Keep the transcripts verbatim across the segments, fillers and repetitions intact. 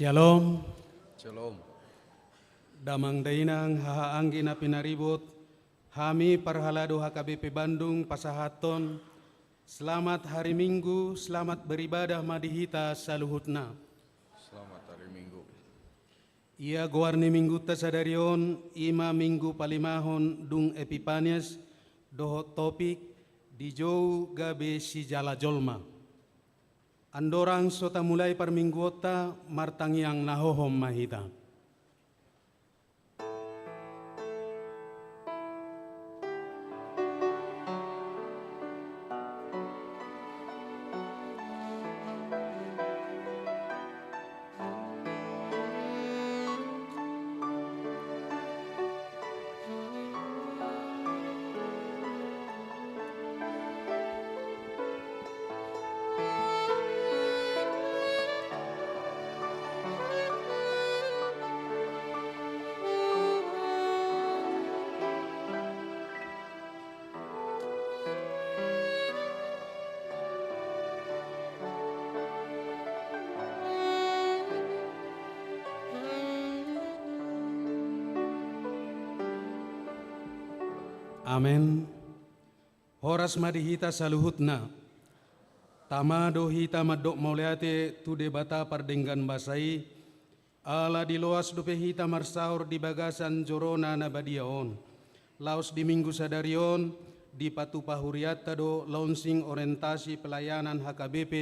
Shalom. Shalom. Damang dainang, haha anggi na pinaribot, hami parhalado H K B P Bandung pasahathon selamat hari Minggu, selamat beribadah ma di hita saluhutna. Selamat hari Minggu. Ia goar ni Minggunta sadari on, i ma Minggu palimahon dung Epipanias, dohot topik dijou gabe sijala jolma. Andorang so tamulai parmingguonta, martangiang na hohom ma hita. Amen. Horas ma di hita saluhutna. Tama do hita mandok mauliate tu Debata pardenggan basa i, ala diloas dope hita marsaor di bagasan jorona na badia on. Laos di Minggu sadari on, dipatupa hurianta do launching orientasi pelayanan H K B P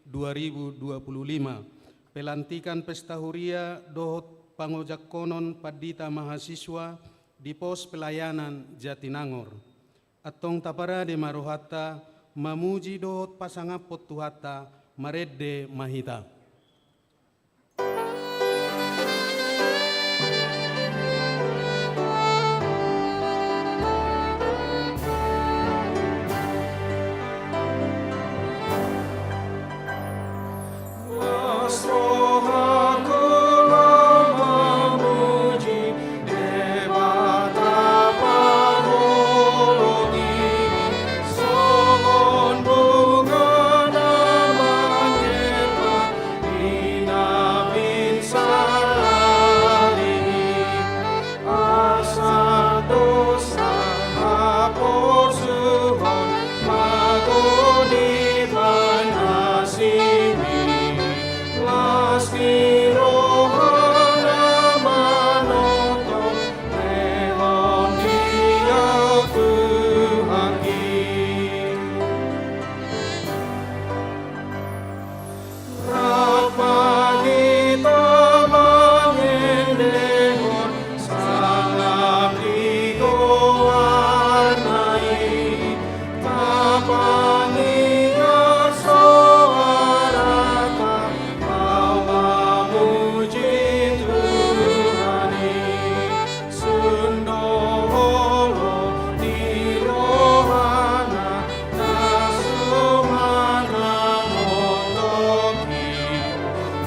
dua ribu dua puluh lima, pelantikan pesta huria dohot pangojangkonon pandita mahasiswa di pos pelayanan Jatinangor. Antong taparade ma rohanta, mamuji dohot pasangaphon Tuhanta, marende ma hita. Asa dosa haporsuhon magoni panasimi, las ni rohana manongtong, lehon di au Tuhanki. Rap ma hita mangendehon sangap ni goarna i, tapangiar soaranta laho mamuji Tuhan i. Sun do olo ni rohana na suman manongtong i,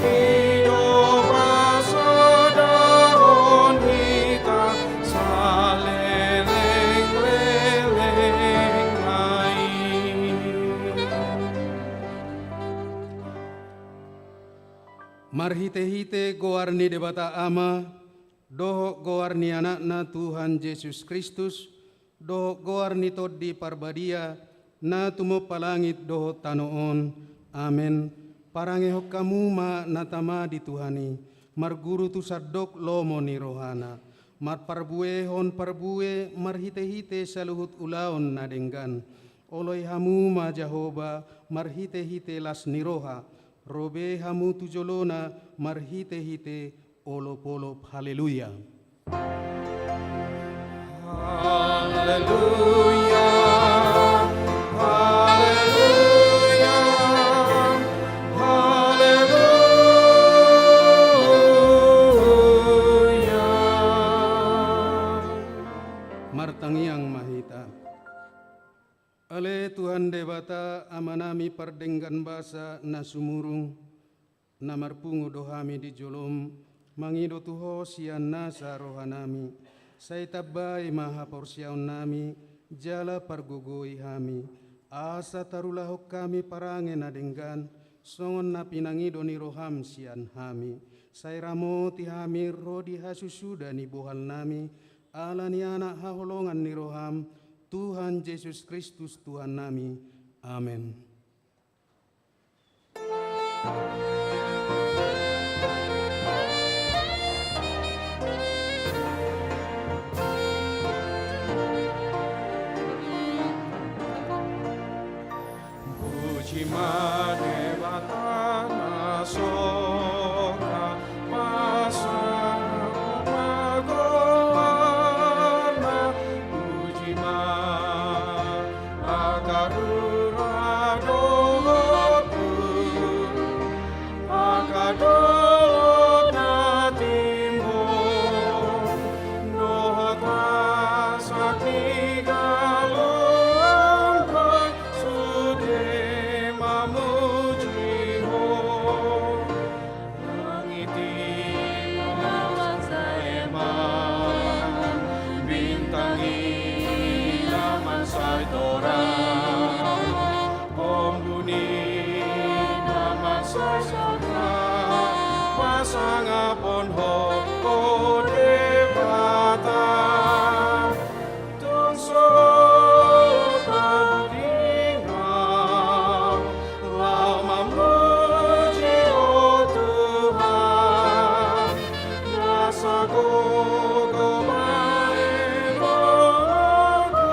i do pasadahon hita salelenglelengna i. Marhitehite goar ni Debata Ama, dohot goar ni Anakna Tuhan Jesus Kristus, dohot goar ni Tondi Parbadia, na tumompa langit dohot tano on. Amen. Parangehon hamu ma na tama di Tuhan i, marguru tu sandok lomo ni rohana, marparbuehon parbue marhitehite saluhut ulaon na denggan. Oloi hamu ma Jahowa marhitehite las ni roha, ro be hamu tu jolona marhitehite olopolop. Haleluya. Haleluya. Haleluya. Haleluya. Martangiang ma hita. Ale Tuhan Debata, Amanami pardenggan basa na sumurung, na marpungu do hami di jolom, mangido tu Ho sian nasa rohanami. Sai tambai ma haporseaonnami, jala pargogoi hami, asa tarulahon hami parange na denggan, songon na pinangido ni roham sian hami. Sai ramoti hami ro di hasusuda ni bohalnami, ala ni Anak haholongan ni roham, Tuhan Jesus Kristus Tuhannami. Amen. Puji ma Debata na soka, pasangap ma goarna, puji ma angka rura dohot guru, angka dolok na timbo, dohot asak ni galumbang, sude mamuji Ho. Langit i na mansai eman, bintang i na mansai torang, ombun i na mansai sotra, pasangapon Ho, o Debata. Tung so paduahon laho mamuji Ho Tuhan, nasa gogo bahen rohangku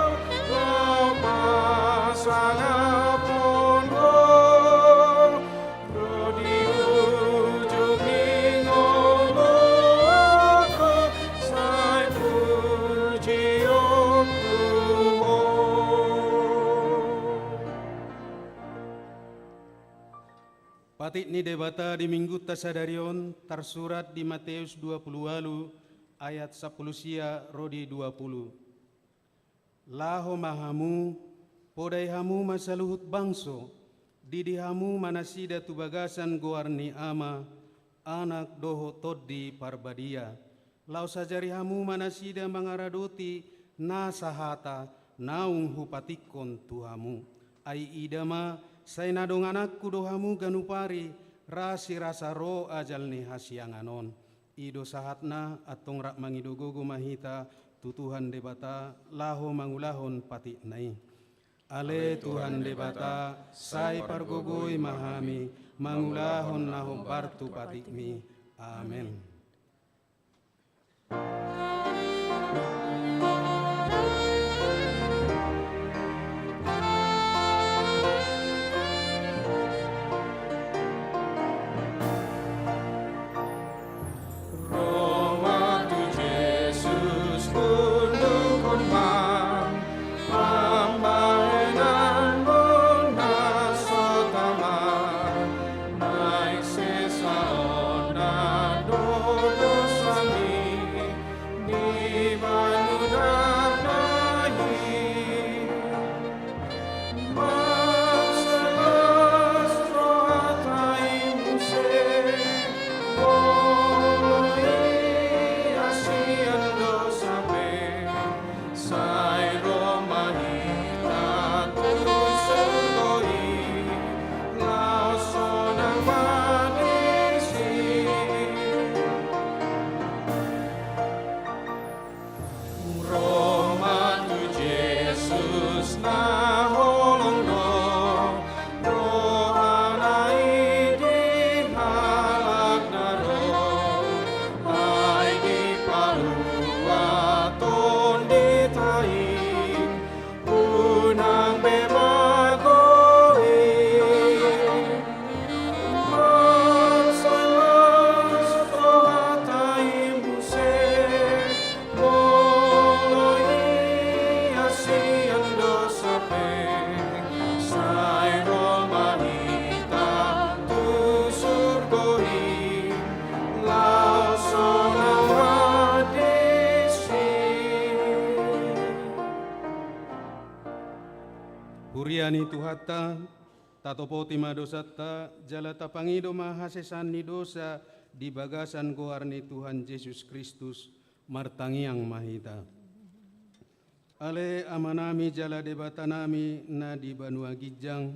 laho pasangapon Ho. Ro di ujung ni ngolungku, sai pujionku Ho. Patik ni Debata di Minggunta sadari on tarsurat di Mateus dua pulu ualu ayat sampulu sia ro di dua pulu. Laho ma hamu, podai hamu ma saluhut bangso, didi hamu ma nasida tu bagasan goar ni Ama, Anak dohot Tondi Parbadia. Laos ajari hamu ma nasida mangaradoti nasa hata naung hupatikkon tu hamu. Ai ida ma, sai na dongananku do hamu ganup ari, rasirasa ro ajal ni hasiangan on. I do sahatna, antong rap mangido gogo ma hita tu Tuhan Debata laho mangulahon patikna i. Ale Tuhan Debata, sai pargogoi ma hami mangulahon na hombar tu patikmi. Amen. Ro ma tu Jesus, tundukon ma pambahenanmuna so tama, naeng sesa on na do dosami di banua na i. Mansai las do hata i muse, molo i asi andosa pe, sai ro ma hita tu surgo i, laos sonang ma disi. Ro ma tu Jesus na holong do, rohana i di halak na ro, ai dipalua tondinta i, unang be mago i. Mansai las do hata i muse, molo i asi andosa pe, sai ro ma hita tu surgo i, laos sonang ma disi. Huria ni Tuhanta, tatopoti ma dosanta, jala tapangido ma hasesaan ni dosa di bagasan goar ni Tuhan Jesus Kristus, martangiang ma hita. Ale Amanami jala Debatanami na di banua ginjang,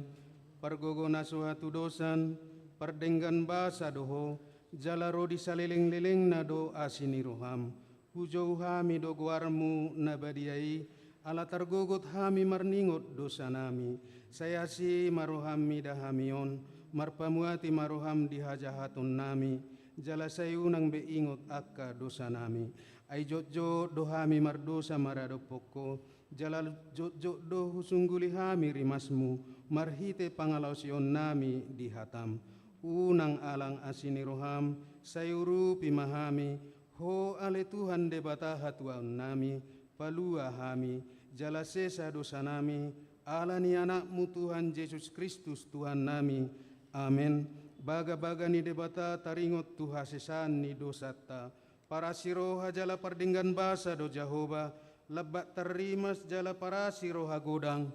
Pargogo na so hatudosan, pardenggan basa do Ho, jala ro di salelenglelengna do asi ni roham. Hujou hami do goarmu na badia i, ala targogot hami marningot dosanami. Sai asi ma roham mida hami on, marpamuati ma roham di hajahatonnami, jala sai unang be ingot angka dosanami. Ai jotjot do hami mardosa maradophon Ho, jala jotjot do husungguli hami rimasmu, marhite pangalaosionnami di hatam. Unang alang asi ni roham, sai urupi ma hami, Ho ale Tuhan Debata hatuaonnami, palua hami, jala sesa dosanami, ala ni Anakmu Tuhan Jesus Kristus Tuhannami. Amen. Bagabaga ni Debata taringot tu hasesaan ni dosanta. Parasi roha jala pardenggan basa do Jahowa, lambat tarrimas jala parasi roha godang.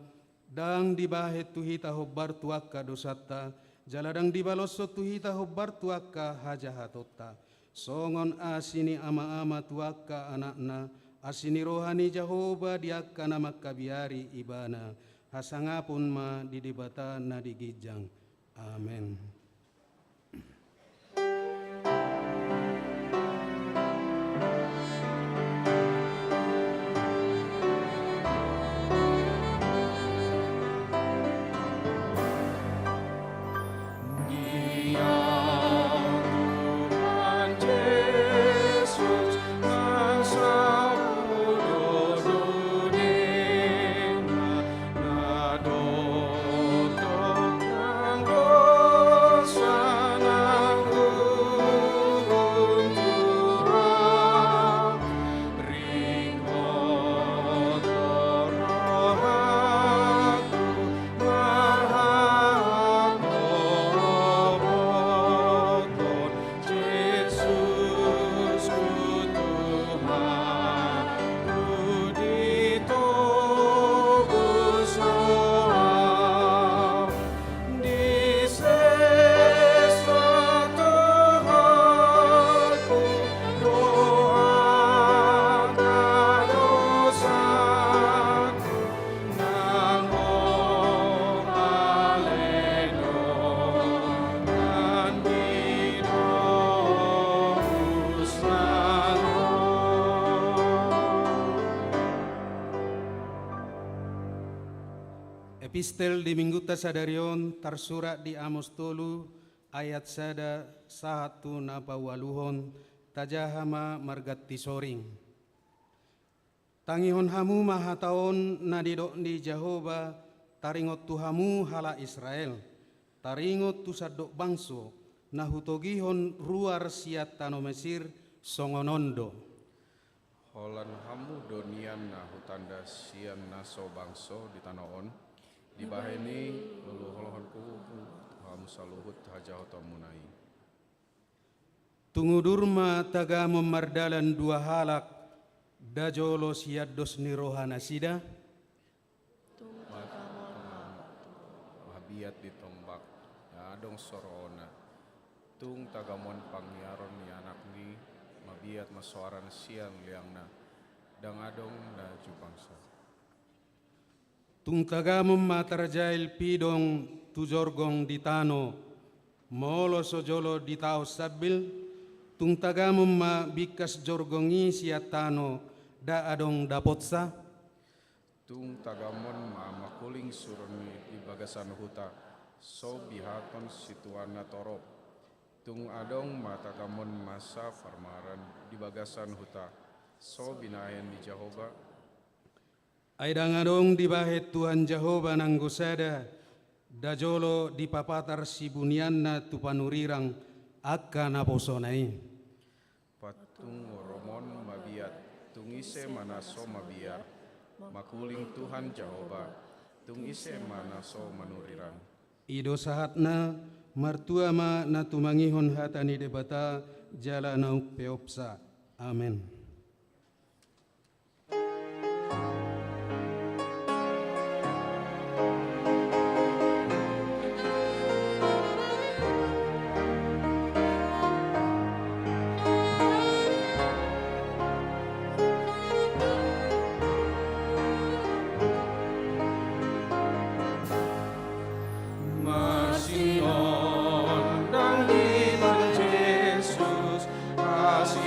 Ndang dibahen tu hita hombar tu angka dosanta, jala ndang dibaloshon tu hita hombar tu angka hajahatonta. Songon asi ni ama-ama tu angka anakna, asi ni roha ni Jahowa di angka na mangkabiari ibana. Hasangapon ma di Debata na di ginjang. Amen. Jesus, Tuhan, ku ditobus Ho, disesa Tuhanku, dosa angka dosaku. Epistel di Minggunta sadari on tarsurat di Amos tolu ayat sada sahat tu na paualuhon. Tajaha ma marganti soring. Tangihon hamu ma hata on na nidok ni Jahowa taringot tu hamu halak Israel, taringot tu sandok bangso na hutogihon ruar sian tano Mesir, songon on do. Holan hamu do nian na hutanda sian na so bangso di tano on, dibahen i uluholhonku hamu saluhut hajahatonmuna i. Tung udur ma tagamon mardalan dua halak, nda jolo sian dos ni roha nasida? Tung tagamon ma mabiat di tombak, nda adong soroona. Tung tagamon pangiaron ni anakni, mabiat ma soarana sian liangna, ndang adong na jumpangsa. Tung tagamon ma tarjail pidong tu jorgong di tano, molo so jolo ditaon sambil. Tung tagamon ma bingkas jorgong i sian tano, nda adong dapotsa. Tung tagamon ma makuling surun i di bagasan huta, so bihaton situanna torop. Tung adong ma tagamon masa parmaran di bagasan huta, so binahen ni Jahowa. Ai ndang adong dibahen Tuhan Jahowa nanggo sada, nda jolo dipapatar sibunianna tu panurirang angka naposona i. Patung urum on mabiat, tung ise ma na so mabiar? Makuling Tuhan Jahowa, tung ise ma na so manurirang? I do sahatna. Martua ma na tumangihon hata ni Debata jala na umpeopsa. Amen.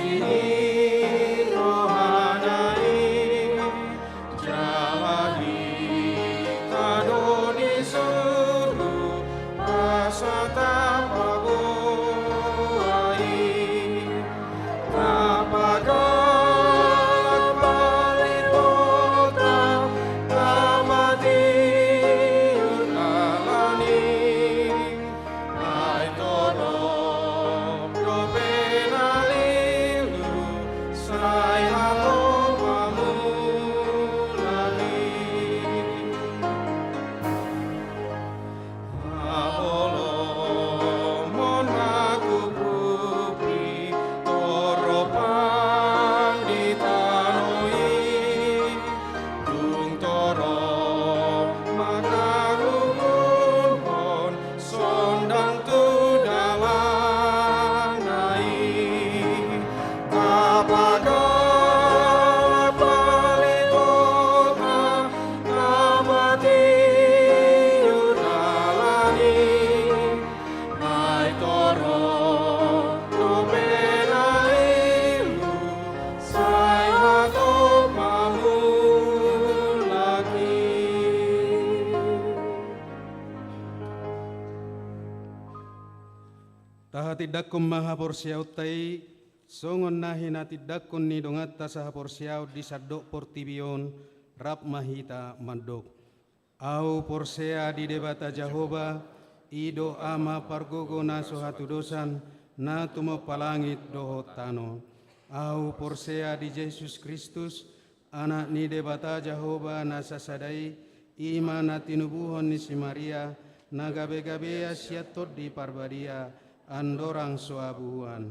Ni rohana i, jala hita do disuru asa tapaboa i. Tapagalak palinggota, tapatiur dalan i. Ai torop dope na lilu, sai hatop mamulak i. Haholomon na tubupi toropan di tano i, dung torop ma hahuhumon sondang tu dalanna i. Tapagalak palinggota, tapatiur dalan i. Ai torop dope na lilu, sai hatop mamulak i. Tahatindangkon ma haporseaonta i, songon na hinatindangkon ni donganta sahaporseaon di sandok portibi on. Rap ma hita mandok: Ahu porsea di Debata Jahowa, i do Ama pargogo na so hatudosan, na tumompa langit dohot tano. Ahu porsea di Jesus Kristus, Anak ni Debata Jahowa na sasada i, i ma na tinubuhon ni si Maria, na gabegabean sian Tondi Parbadia, andorang so habuuan.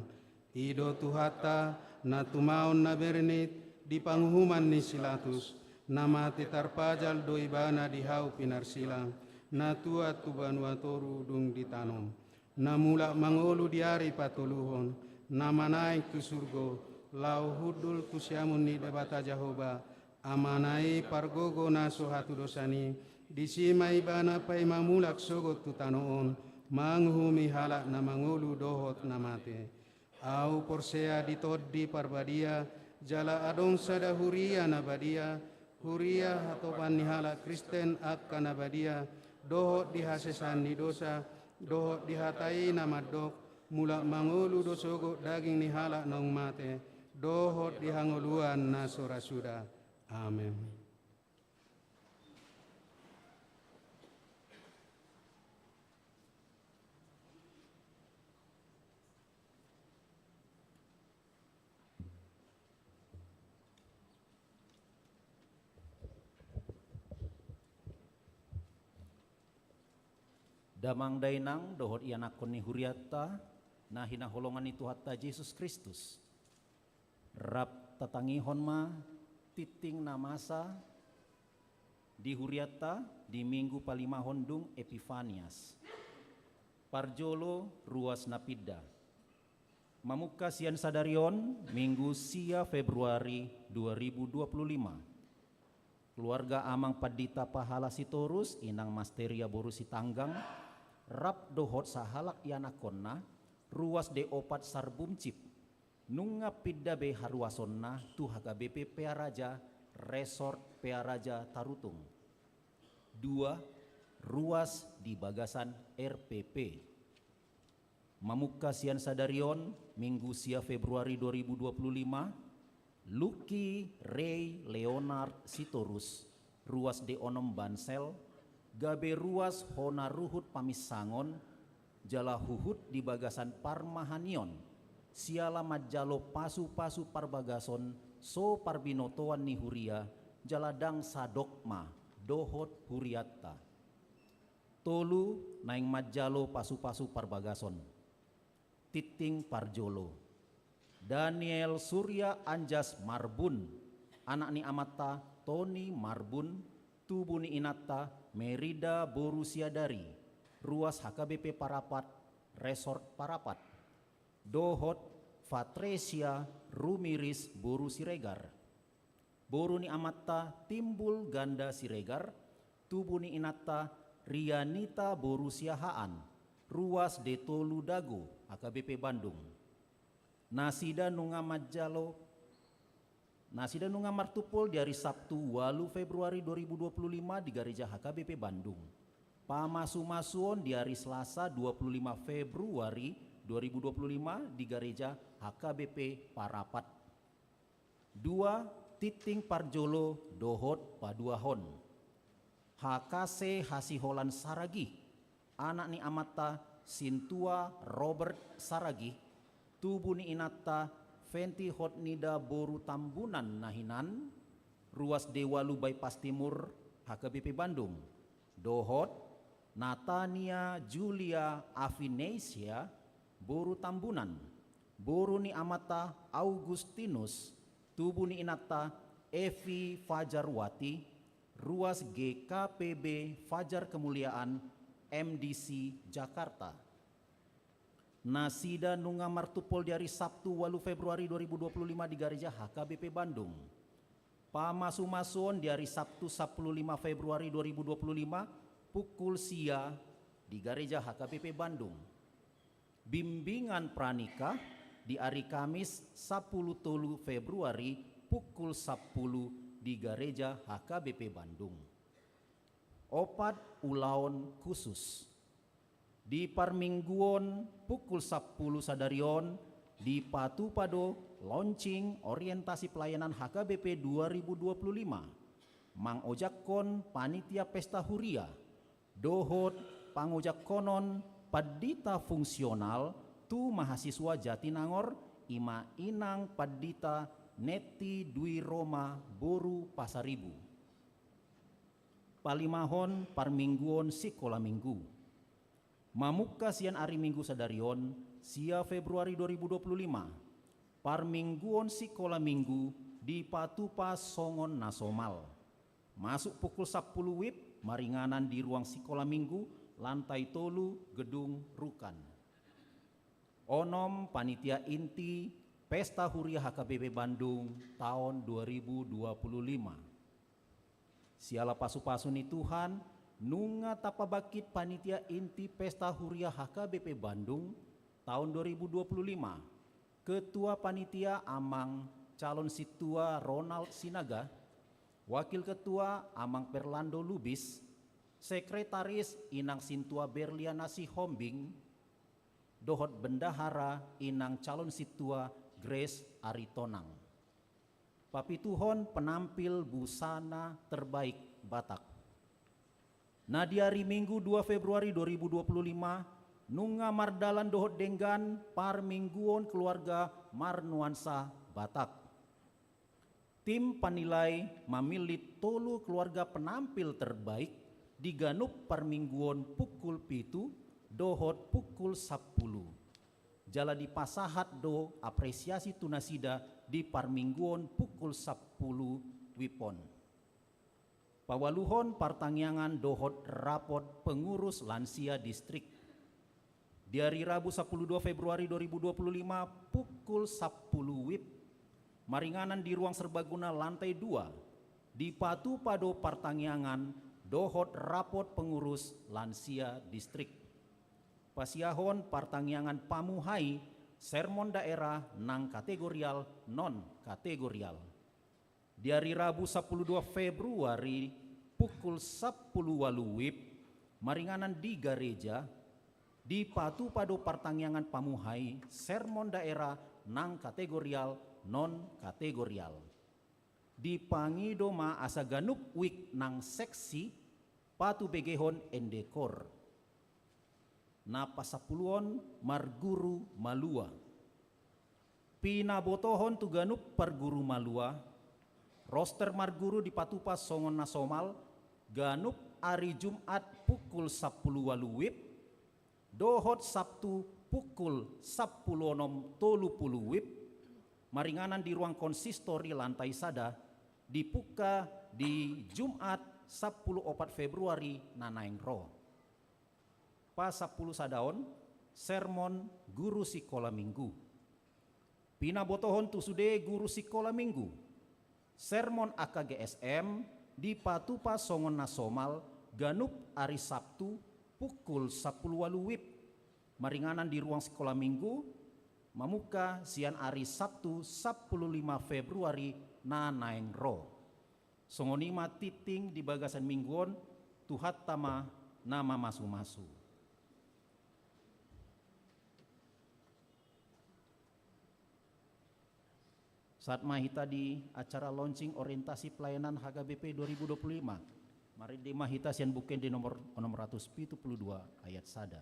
I do Tuhanta, na tumaon na bernit di panguhuman ni si Latus, na mate tarpajal do Ibana di hau pinarsilang, na tuat tu banua toru dung ditanom, na mulak mangolu di ari patoluhon, na manaek tu surgo, laho hundul tu siamun ni Debata Jahowa, Amana i pargogo na so hatudosan i. Disi ma Ibana paima mulak sogot tu tano on, manguhumi halak na mangolu dohot na mate. Ahu porsea di Tondi Parbadia, jala adong sada huria na badia, huria hatopan ni halak Kristen angka na badia, dohot di hasesaan ni dosa, dohot di hata i na mandok: Mulak mangolu do sogot daging ni halak naung mate, dohot di hangoluan na so ra suda. Amen. Damang dainang dohot ianakhon ni hurianta, na hinaholongan ni Tuhanta Jesus Kristus. Rap tatangihon ma tingting na masa di hurianta di Minggu palimahon dung Epifanias. Parjolo, ruas na pinda. Mamungka sian sadari on, Minggu sia Februari dua ribu dua puluh lima. Keluarga Amang Pandita Pahala Sitorus, Inang Masteria boru Sitanggang, rap dohot sahalak ianakhonna, ruas D opat Sarbumcip. Nunga pinda be haruasonna tu H K B P Pearaja, Resort Pearaja Tarutung. Dua, ruas di bagasan R P P. Mamungka sian sadari on, Minggu sia Februari dua ribu dua puluh lima, Lucky Ray Leonard Sitorus, ruas D onom Bansel, gabe ruas hona ruhut paminsangon, jala huhut di bagasan parmahanion, siala manjalo pasupasu parbagason so parbinotoan ni huria, jala ndang sadok ma dohot hurianta. Tolu, naeng manjalo pasupasu parbagason. Tingting parjolo. Daniel Surya Anjas Marbun, anak ni amanta Tony Marbun, tubu ni inanta Merida boru Siadari, ruas H K B P Parapat, Resort Parapat. Dohot Fatresia Rumiris boru Siregar. Boru ni amanta Timbul Ganda Siregar, tubu ni inanta Rianita boru Siahaan, ruas D tolu Dago, H K B P Bandung. Nasida nunga manjalo, nasida nunga martumpol di ari Sabtu, ualu Februari dua ribu dua puluh lima, di gareja H K B P Bandung. Pamasumasuon di ari Selasa, dua puluh lima Februari dua ribu dua puluh lima, di gareja H K B P Parapat. Dua, tingting parjolo dohot paduahon. H K C Hasiholan Saragih, anak ni amanta Sintua Robert Saragih, tubu ni inanta Fenti Hotnida boru Tambunan na hinan, ruas D ualu Bypass Timur, H K B P Bandung. Dohot Natania Julia Avinesia boru Tambunan, boru ni amanta Augustinus, tubu ni inanta Evi Fajarwati, ruas G K P B Fajar Kemuliaan, M D C, Jakarta. Nasida nunga martumpol di ari Sabtu, ualu Februari dua ribu dua puluh lima, di gareja H K B P Bandung. Pamasumasuon di ari Sabtu, sampulu lima Februari dua ribu dua puluh lima, pukul sia, di gareja H K B P Bandung. Bimbingan pranikah di ari Kamis, sampulu tolu Februari, pukul sampulu, di gareja H K B P Bandung. Opat, ulaon khusus. Di parmingguon pukul sampulu sadari on, dipatupa do launching orientasi pelayanan H K B P dua ribu dua puluh lima, mangojakkon panitia pesta huria dohot pangojakkonon pandita fungsional tu mahasiswa Jatinangor, i ma inang pandita Neti Dwi Roma boru Pasaribu. Palimahon, parmingguon sikola minggu. Mamungka sian ari Minggu sadari on, sia Februari dua ribu dua puluh lima, parmingguon sikola minggu dipatupa songon na somal. Masuk pukul sampulu wib, maringanan di ruang sikola minggu, lantai tolu, gedung rukan. Onom, panitia inti pesta huria H K B P Bandung taon dua ribu dua puluh lima. Siala pasupasu ni Tuhan, nunga tapabangkit panitia inti pesta huria H K B P Bandung taon dua ribu dua puluh lima. Ketua panitia Amang Calon Sintua Ronald Sinaga, wakil ketua Amang Fernando Lubis, sekretaris Inang Sintua Berliana Sihombing, dohot bendahara Inang Calon Sintua Grace Aritonang. Papituhon, penampil busana terbaik Batak. Na di ari Minggu dua Februari dua ribu dua puluh lima, nunga mardalan dohot denggan parmingguon keluarga marnuansa Batak. Tim panilai mamillit tolu keluarga penampil terbaik di ganup parmingguon pukul pitu dohot pukul sampulu. Jala dipasahat do apresiasi tu nasida di parmingguon pukul sampulu wib on. Paualuhon, partangiangan dohot rapot pengurus lansia distrik. Di ari Rabu sampulu dua Februari dua ribu dua puluh lima pukul sampulu wib, maringanan di ruang serbaguna lantai dua, dipatupa do partangiangan dohot rapot pengurus lansia distrik. Pasiahon, partangiangan pamuhai sermon daerah nang kategorial, non kategorial. Di ari Rabu sampulu dua Februari pukul sampulu ualu wib, maringanan di gareja, dipatupa do partangiangan pamuhai sermon daerah nang kategorial, non kategorial. Dipangido ma asa ganup wijk nang seksi patubegehon endekor. Na pasampuluon, marguru malua. Pinabotohon tu ganup parguru malua, roster marguru dipatupa songon na somal, ganup ari Jumat pukul sampulu ualu wib, dohot Sabtu pukul sampulu onom tolu pulu wib, maringanan di ruang konsistori lantai sada, dipungka di Jumat sampulu opat Februari na naeng ro. Pasampulu sadaon, sermon guru sikola minggu. Pinabotohon tu sude guru sikola minggu, sermon angka G S M dipatupa songon na somal, ganup ari Sabtu pukul sampulu ualu wib, maringanan di ruang sikola minggu, Mamungka sian ari Sabtu sampulu lima Februari na naeng ro. Songon i ma tingting di bagasan minggu on, Tuhanta ma na mamasumasu. Sahat ma hita di acara launching orientasi pelayanan H K B P dua ribu dua puluh lima. Marende ma hita sian Buku Ende nomor enam ratus pitu puluh dua ayat sada.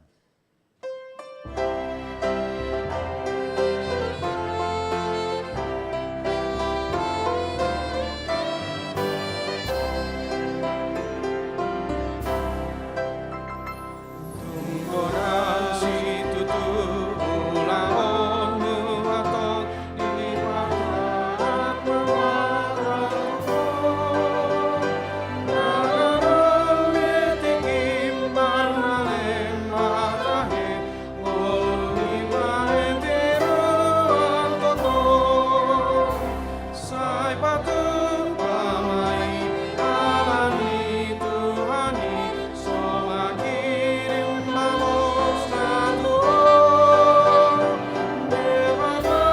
Sai patupa ma i ala ni Tuhan i, songon hirim ma losna tu ho. Debata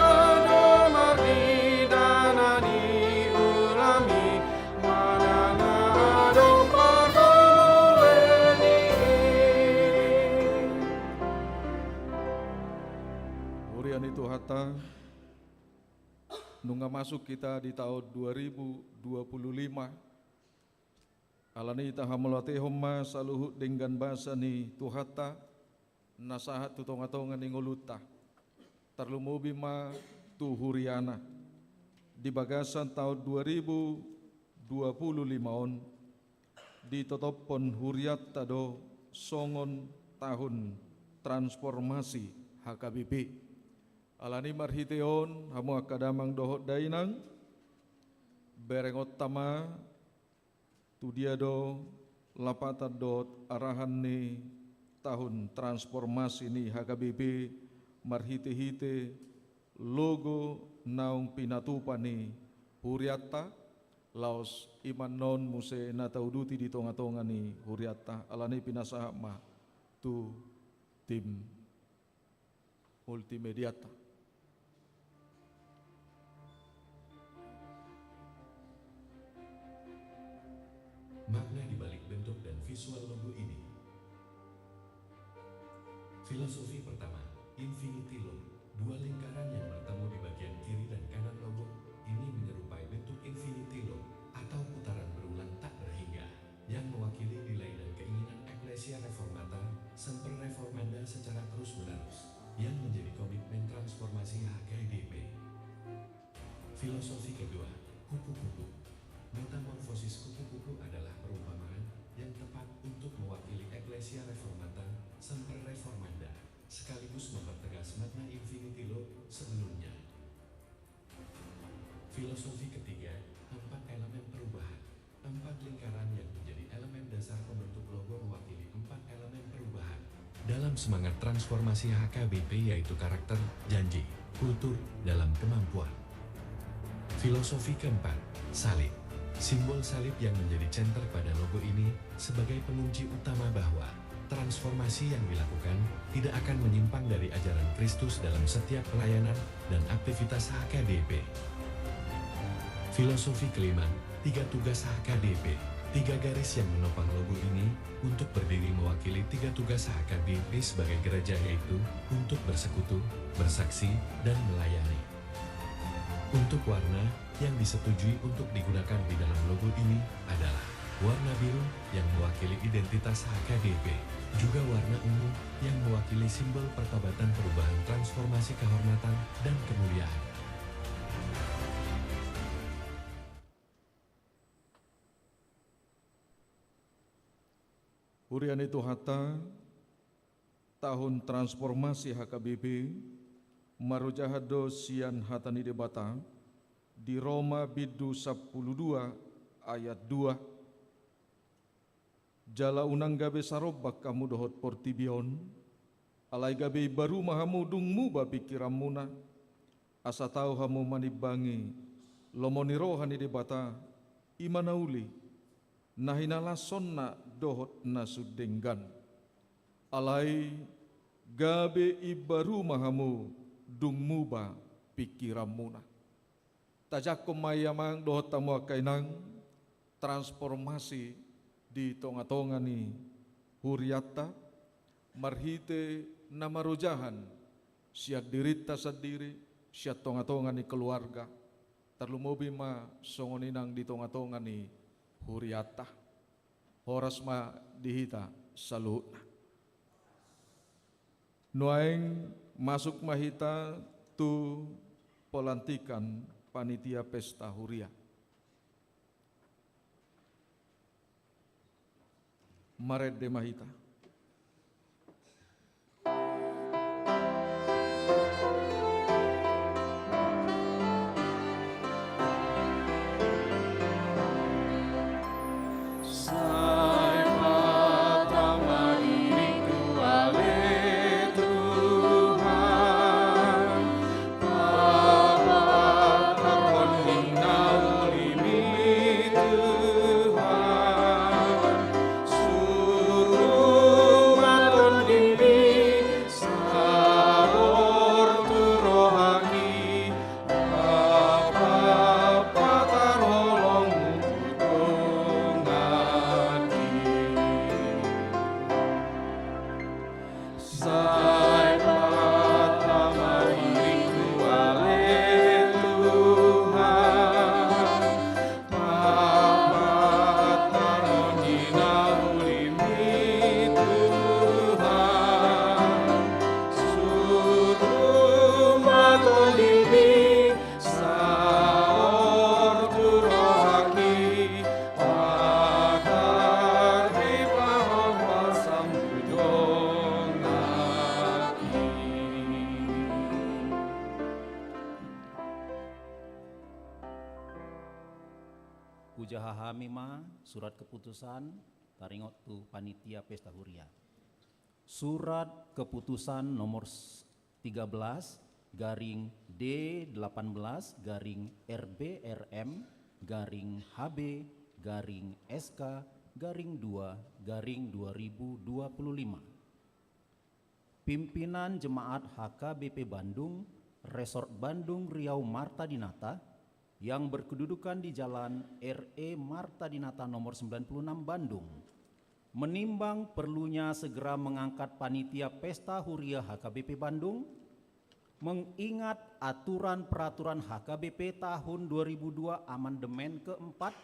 do marnida na niula mi, manang adong parbulen i. Huria ni Tuhanta, nunga masuk hita di taon dua ribu dua puluh lima. Alani i tahamauliatehon ma saluhut denggan basa ni Tuhanta na sahat tu tongatonga ni ngolunta. Tarlumobi ma tu huriana. Di bagasan taon dua ribu dua puluh lima on, ditotophon hurianta do songon tahun transformasi H K B P. Alani marhite on, hamu angka damang dohot dainang, berengonta ma tu dia do lapatan dohot arahan ni tahun transformasi ni H K B P marhitehite logo naung pinatupa ni hurianta, laos i ma annon muse na tauduti di tongatonga ni hurianta. Alani i pinasahat ma tu tim multimediata. Makna di balik bentuk dan visual logo ini. Filosofi pertama, infinity loop. Dua lingkaran yang bertemu di bagian kiri dan kanan logo ini menyerupai bentuk infinity loop atau putaran berulang tak berhingga, yang mewakili nilai dan keinginan Ecclesia Reformata, Semper Reformanda secara terus-menerus, yang menjadi komitmen transformasi H K B P. Filosofi kedua, kupu-kupu. Metamorfosis kupu-kupu adalah perumpamaan yang tepat untuk mewakili Ecclesia Reformata, Semper Reformanda, sekaligus mempertegas makna infinity loop sebelumnya. Filosofi ketiga, empat elemen perubahan. Empat lingkaran yang menjadi elemen dasar pembentuk logo mewakili empat elemen perubahan dalam semangat transformasi H K B P, yaitu karakter, janji, kultur, dalam kemampuan. Filosofi keempat, salib. Simbol salib yang menjadi center pada logo ini sebagai pengunci utama bahwa transformasi yang dilakukan tidak akan menyimpang dari ajaran Kristus dalam setiap pelayanan dan aktivitas H K B P. Filosofi kelima, tiga tugas H K B P. Tiga garis yang menopang logo ini untuk berdiri mewakili tiga tugas H K B P sebagai gereja, yaitu untuk bersekutu, bersaksi, dan melayani. Untuk warna yang disetujui untuk digunakan di dalam logo ini adalah warna biru yang mewakili identitas H K B P, juga warna ungu yang mewakili simbol pertobatan, perubahan, transformasi, kehormatan, dan kemuliaan. Huria ni Tuhanta, tahun transformasi H K B P marojahan do sian hata ni Debata di Roma bindu sampulu dua ayat dua. Jala unang gabe sarombak hamu dohot portibi on, alai gabe imbaru ma hamu dung muba pingkiranmuna, asa tau hamu manimbangi lomo ni roha ni Debata, i ma na uli, na hinalashonna dohot na sun denggan. Alai gabe imbaru ma hamu dung muba pingkiranmuna. Tajangkon ma i amang dohot hamu angka inang, transformasi di tonga-tonga ni hurianta, marhite na marojahan sian dirinta sandiri, sian tonga-tonga ni keluarga, tarlumobi ma songon i nang di tonga-tonga ni hurianta. Horas ma di hita saluhutna. Nuaeng masuk ma hita tu pelantikan panitia pesta huria. Marende ma hita. Sai patar ma diringku ale Tuhan, papatarhon ninna ulimMi Tuhan, suru ma TondimMi saor tu rohangki, papatar holongMu tu donganki. Sai patar ma diringku ale Tuhan, papatarhon ninna ulimMi Tuhan, suru ma TondimMi saor tu rohangki, patar di pahombasan tu donganki. Hujaha hami ma surat keputusan taringot tu panitia pesta huria. Surat keputusan nomor s-, tiga belas garing D delapan belas garing R B R M garing H B garing S K garing dua garing dua ribu dua puluh lima. Pimpinan Jemaat H K B P Bandung, Resort Bandung Riau Marta Dinata, yang berkedudukan di Jalan R E Marta Dinata nomor sembilan puluh enam Bandung, menimbang perlunya segera mengangkat panitia pesta huria H K B P Bandung, mengingat aturan peraturan H K B P tahun dua ribu dua amandemen keempat,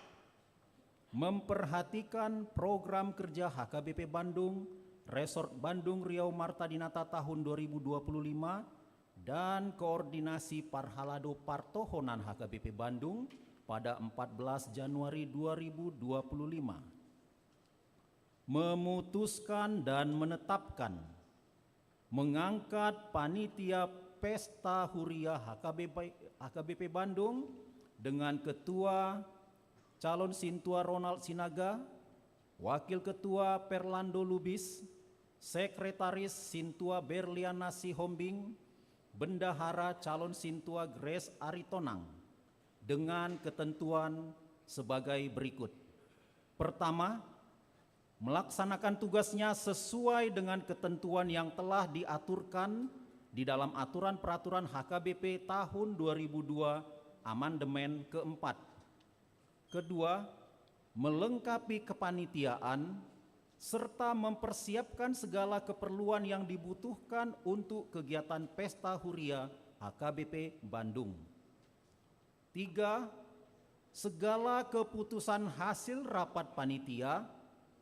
memperhatikan program kerja H K B P Bandung, Resort Bandung Riau Marta Dinata tahun dua ribu dua puluh lima, dan koordinasi parhalado partohonan H K B P Bandung pada empat belas Januari dua ribu dua puluh lima. Memutuskan dan menetapkan mengangkat panitia pesta huria H K B P, H K B P Bandung dengan Ketua Calon Sintua Ronald Sinaga, Wakil Ketua Perlando Lubis, Sekretaris Sintua Berliana Sihombing, Bendahara Calon Sintua Grace Aritonang, dengan ketentuan sebagai berikut. Pertama, melaksanakan tugasnya sesuai dengan ketentuan yang telah diaturkan di dalam aturan peraturan H K B P tahun dua ribu dua amandemen keempat. Kedua, melengkapi kepanitiaan serta mempersiapkan segala keperluan yang dibutuhkan untuk kegiatan pesta huria H K B P Bandung. Tiga, segala keputusan hasil rapat panitia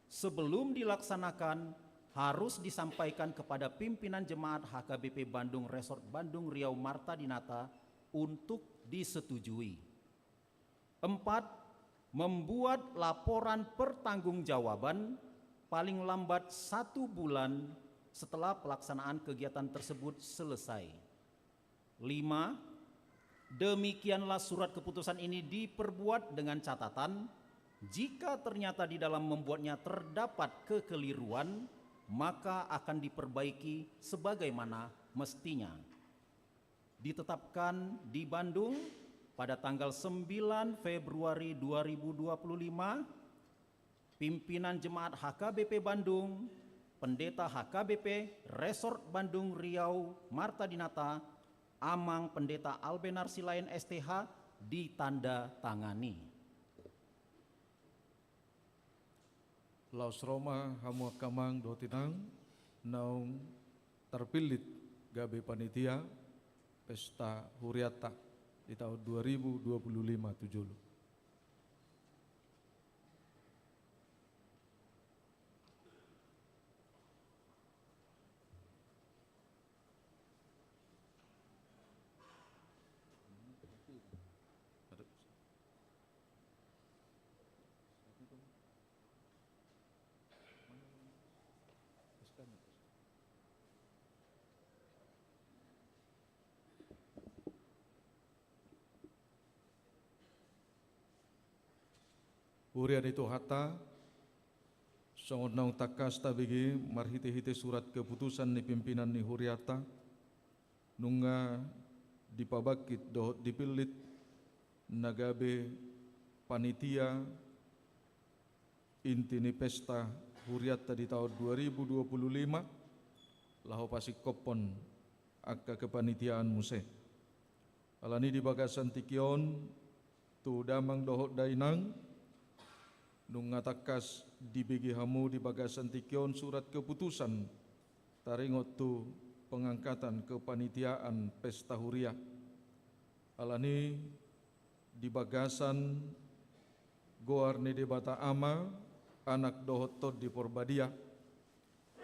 sebelum dilaksanakan harus disampaikan kepada pimpinan jemaat H K B P Bandung Resort Bandung Riau Marta Dinata untuk disetujui. Empat, membuat laporan pertanggungjawaban paling lambat satu bulan setelah pelaksanaan kegiatan tersebut selesai. Lima, demikianlah surat keputusan ini diperbuat dengan catatan, jika ternyata di dalam membuatnya terdapat kekeliruan, maka akan diperbaiki sebagaimana mestinya. Ditetapkan di Bandung pada tanggal sembilan Februari dua ribu dua puluh lima, pimpinan jemaat H K B P Bandung, Pendeta H K B P Resort Bandung Riau Marta Dinata, Amang Pendeta Albenar Silaen S T H, ditandatangani. Laos ro ma hamu angka amang dohot inang naung tarpillit gabe panitia pesta hurianta di taon dua ribu dua puluh lima tu jolo. Huria ni Tuhanta, songon naung tangkas tabege marhitehite surat keputusan ni pimpinan ni hurianta, nunga dipabangkit dohot dipillit na gabe panitia inti ni pesta hurianta di taon dua ribu dua puluh lima, laho pasingkophon angka kepanitiaan muse. Alani di bagasan tingki on, tu damang dohot dainang, nunga tangkas dibege hamu di bagasan tingki on surat keputusan taringot tu pengangkatan kepanitiaan pesta huria. Alani di bagasan goar ni Debata Ama, Anak dohot Tondi Porbadia,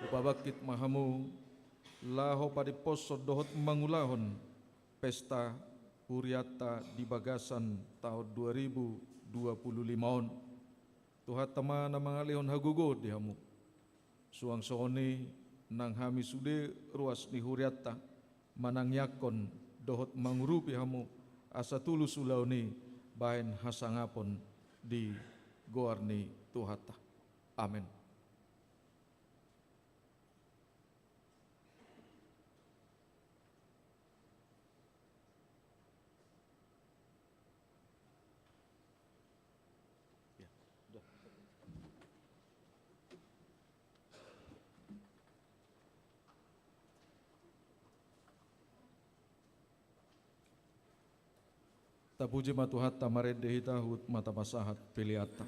hupabangkit ma hamu laho padimposhon dohot mangulahon pesta hurianta di bagasan taon dua ribu dua puluh lima on. Tuhanta ma na mangalehon hagogoon di hamu. Suang songon i nang hami sude ruas ni hurianta manangiangkon dohot mangurupi hamu asa tulus ulaon i bahen hasangapon di goar ni Tuhanta. Amen. Tapuji ma Tuhanta, marende hita, huhut ma tapasahat peleanta.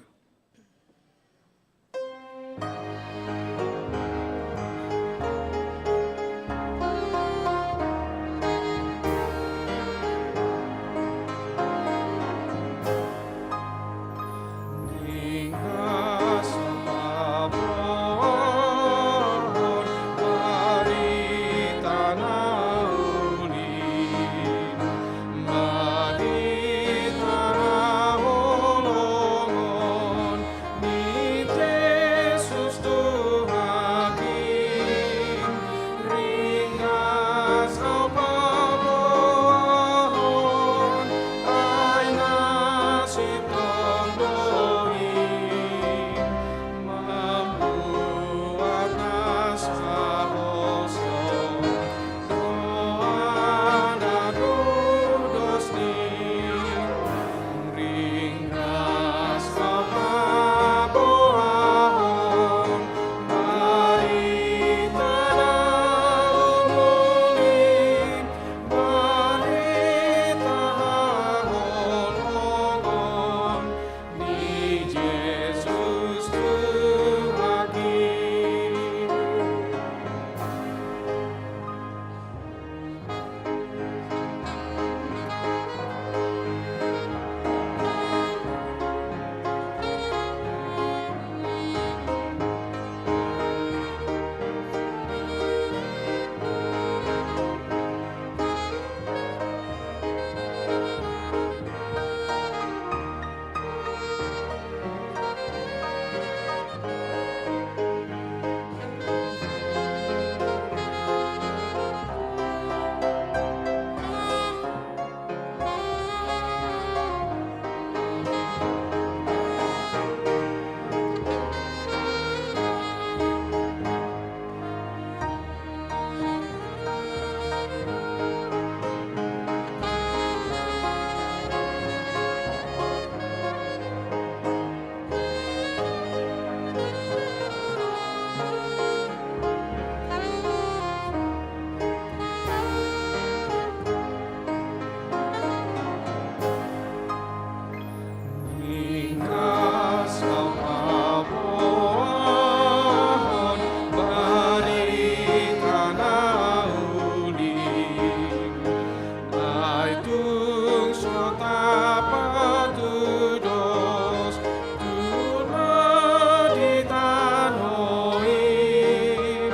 Apa tudos tu na di tano i,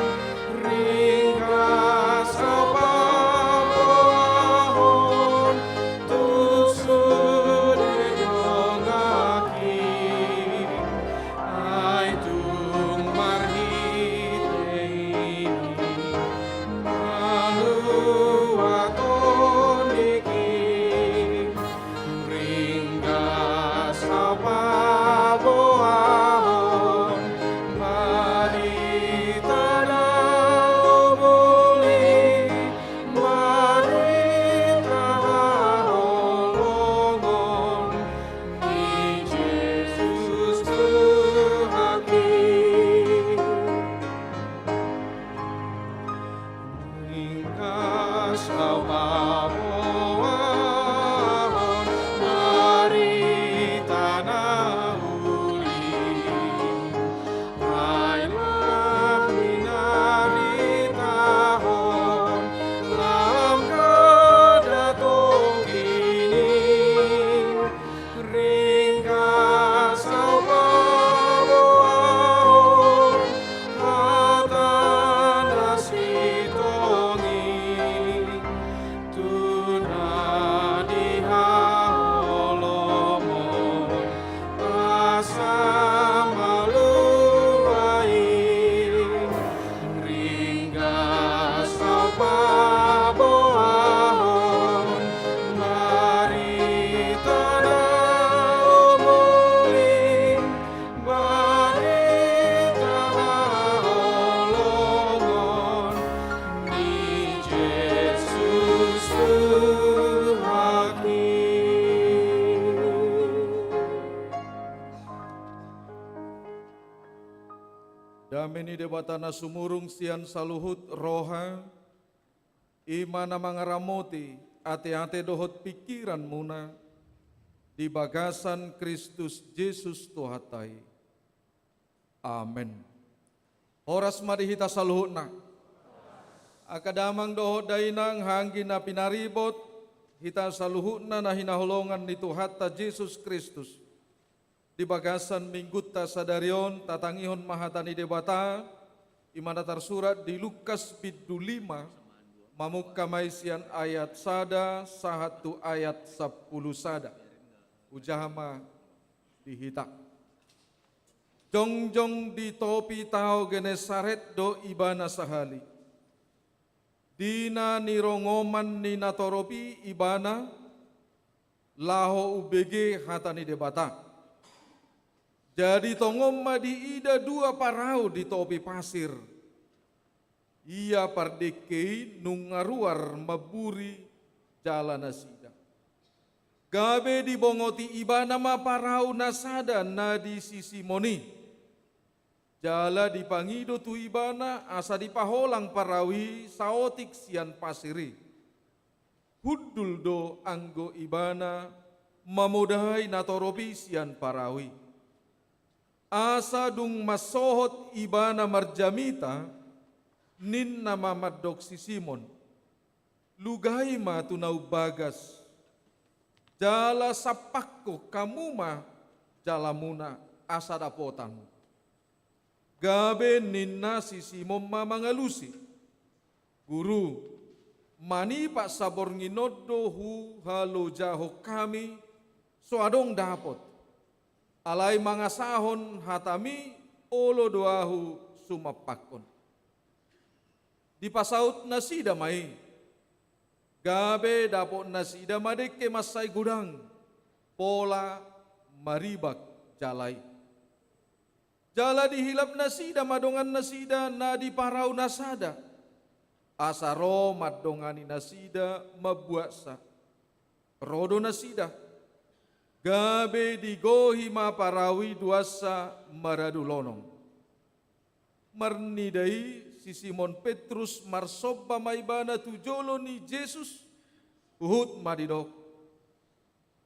ringgas au paboahon tu sude donganki. Ai tung marhite i, malua tondingki, ringgas au paboahon barita na umuli, barita haholongon ni Jesus Tuhanki. Ringgas au paboahon barita na uli, ai lam hinaritahon, lam gada tongkin i. Ringgas au paboahon hata na sintong i, tu na di haholomon asa malua i. Ringgas au paboahon barita na umuli, barita haholongon ni Jesus Tuhanki. Dame ni Debata na sumurung sian saluhut roha, i ma na mangaramoti ateate dohot pingkiranmuna di bagasan Kristus Jesus Tuhanta i. Amen. Horas ma di hita saluhutna. Angka damang dohot dainang, anggi na pinaribot, hita saluhutna na hinaholongan ni Tuhanta Jesus Kristus. Di bagasan minggunta sadari on, tatangihon ma hata ni Debata, i ma na tarsurat di Lukas bindu lima, mamungka ma i sian ayat sada sahat tu ayat sampulu sada. Hujaha ma di hita. Jongjong di topi tao Genesaret do ibana sahali. Di na nirongoman ni natorop i ibana, laho umbege hata ni Debata. Jadi tongon ma diida dua parau di topi pasir. Ia pardengke i nunga ruar mamburi jala nasida. Gabe dibongoti ibana ma parau na sada na di si Simon i. Jala dipangido tu ibana asa dipaholang parau i saotik sian pasir i. Hundul do anggo ibana mamodai natorop i sian parau i. Asa dung mansohot ibana marjamita, ninna ma mandok si Simon: Lugai ma tu na umbagas, jala sampakkon hamu ma jalamuna asa dapotan. Gabe ninna si Simon ma mangalusi: Guru, manipat saborngin on do huhalojahon hami, so adong dapot. Alai mangasahon hatami, olo do ahu sumampakkon. Dipasaut nasida ma i. Gabe dapot nasida ma dengke mansai godang, pola maribak jala i. Jala dihilap nasida ma dongan nasida na di parau na sada, asa ro mandongani nasida mambuatsa. Ro do nasida, gabe digohi ma parau i duansa maradu lonong. Marnida i si Simon Petrus marsomba ma ibana tu jolo ni Jesus, huhut ma didok: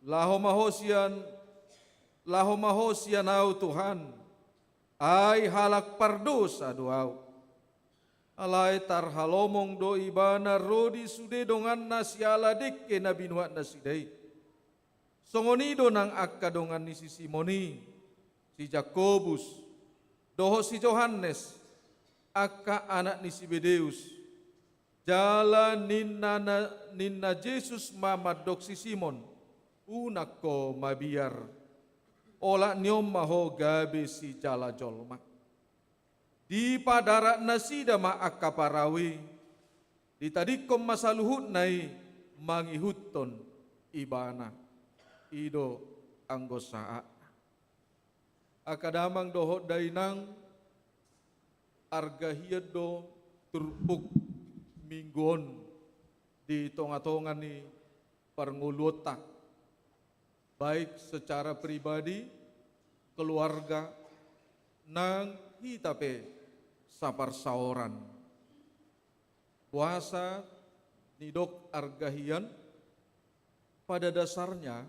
Laho ma ho sian, laho ma ho sian ahu Tuhan, ai halak pardosa do ahu. Alai tarhalomong do ibana ro di sude donganna siala dengke na binuat nasida i. Songon i do nang angka dongan ni si Simon i, si Jakobus, dohot si Johannes, angka anak ni Sibedeus. Jala ninna, ninna Jesus ma mandok si Simon: Unang ho mabiar, olat ni on ma ho gabe sijala jolma. Dipadarat nasida ma angka parau i, ditadingkon ma saluhutna i mangihuthon Ibana. I do anggo saatna. Angka damang dohot dainang, arga hian do turpuk Minggu on di tonga-tonga ni parngoluonta, baik secara pribadi, keluarga, nang hita pe saparsaoran. Boasa didok arga hian? Pada dasarnya,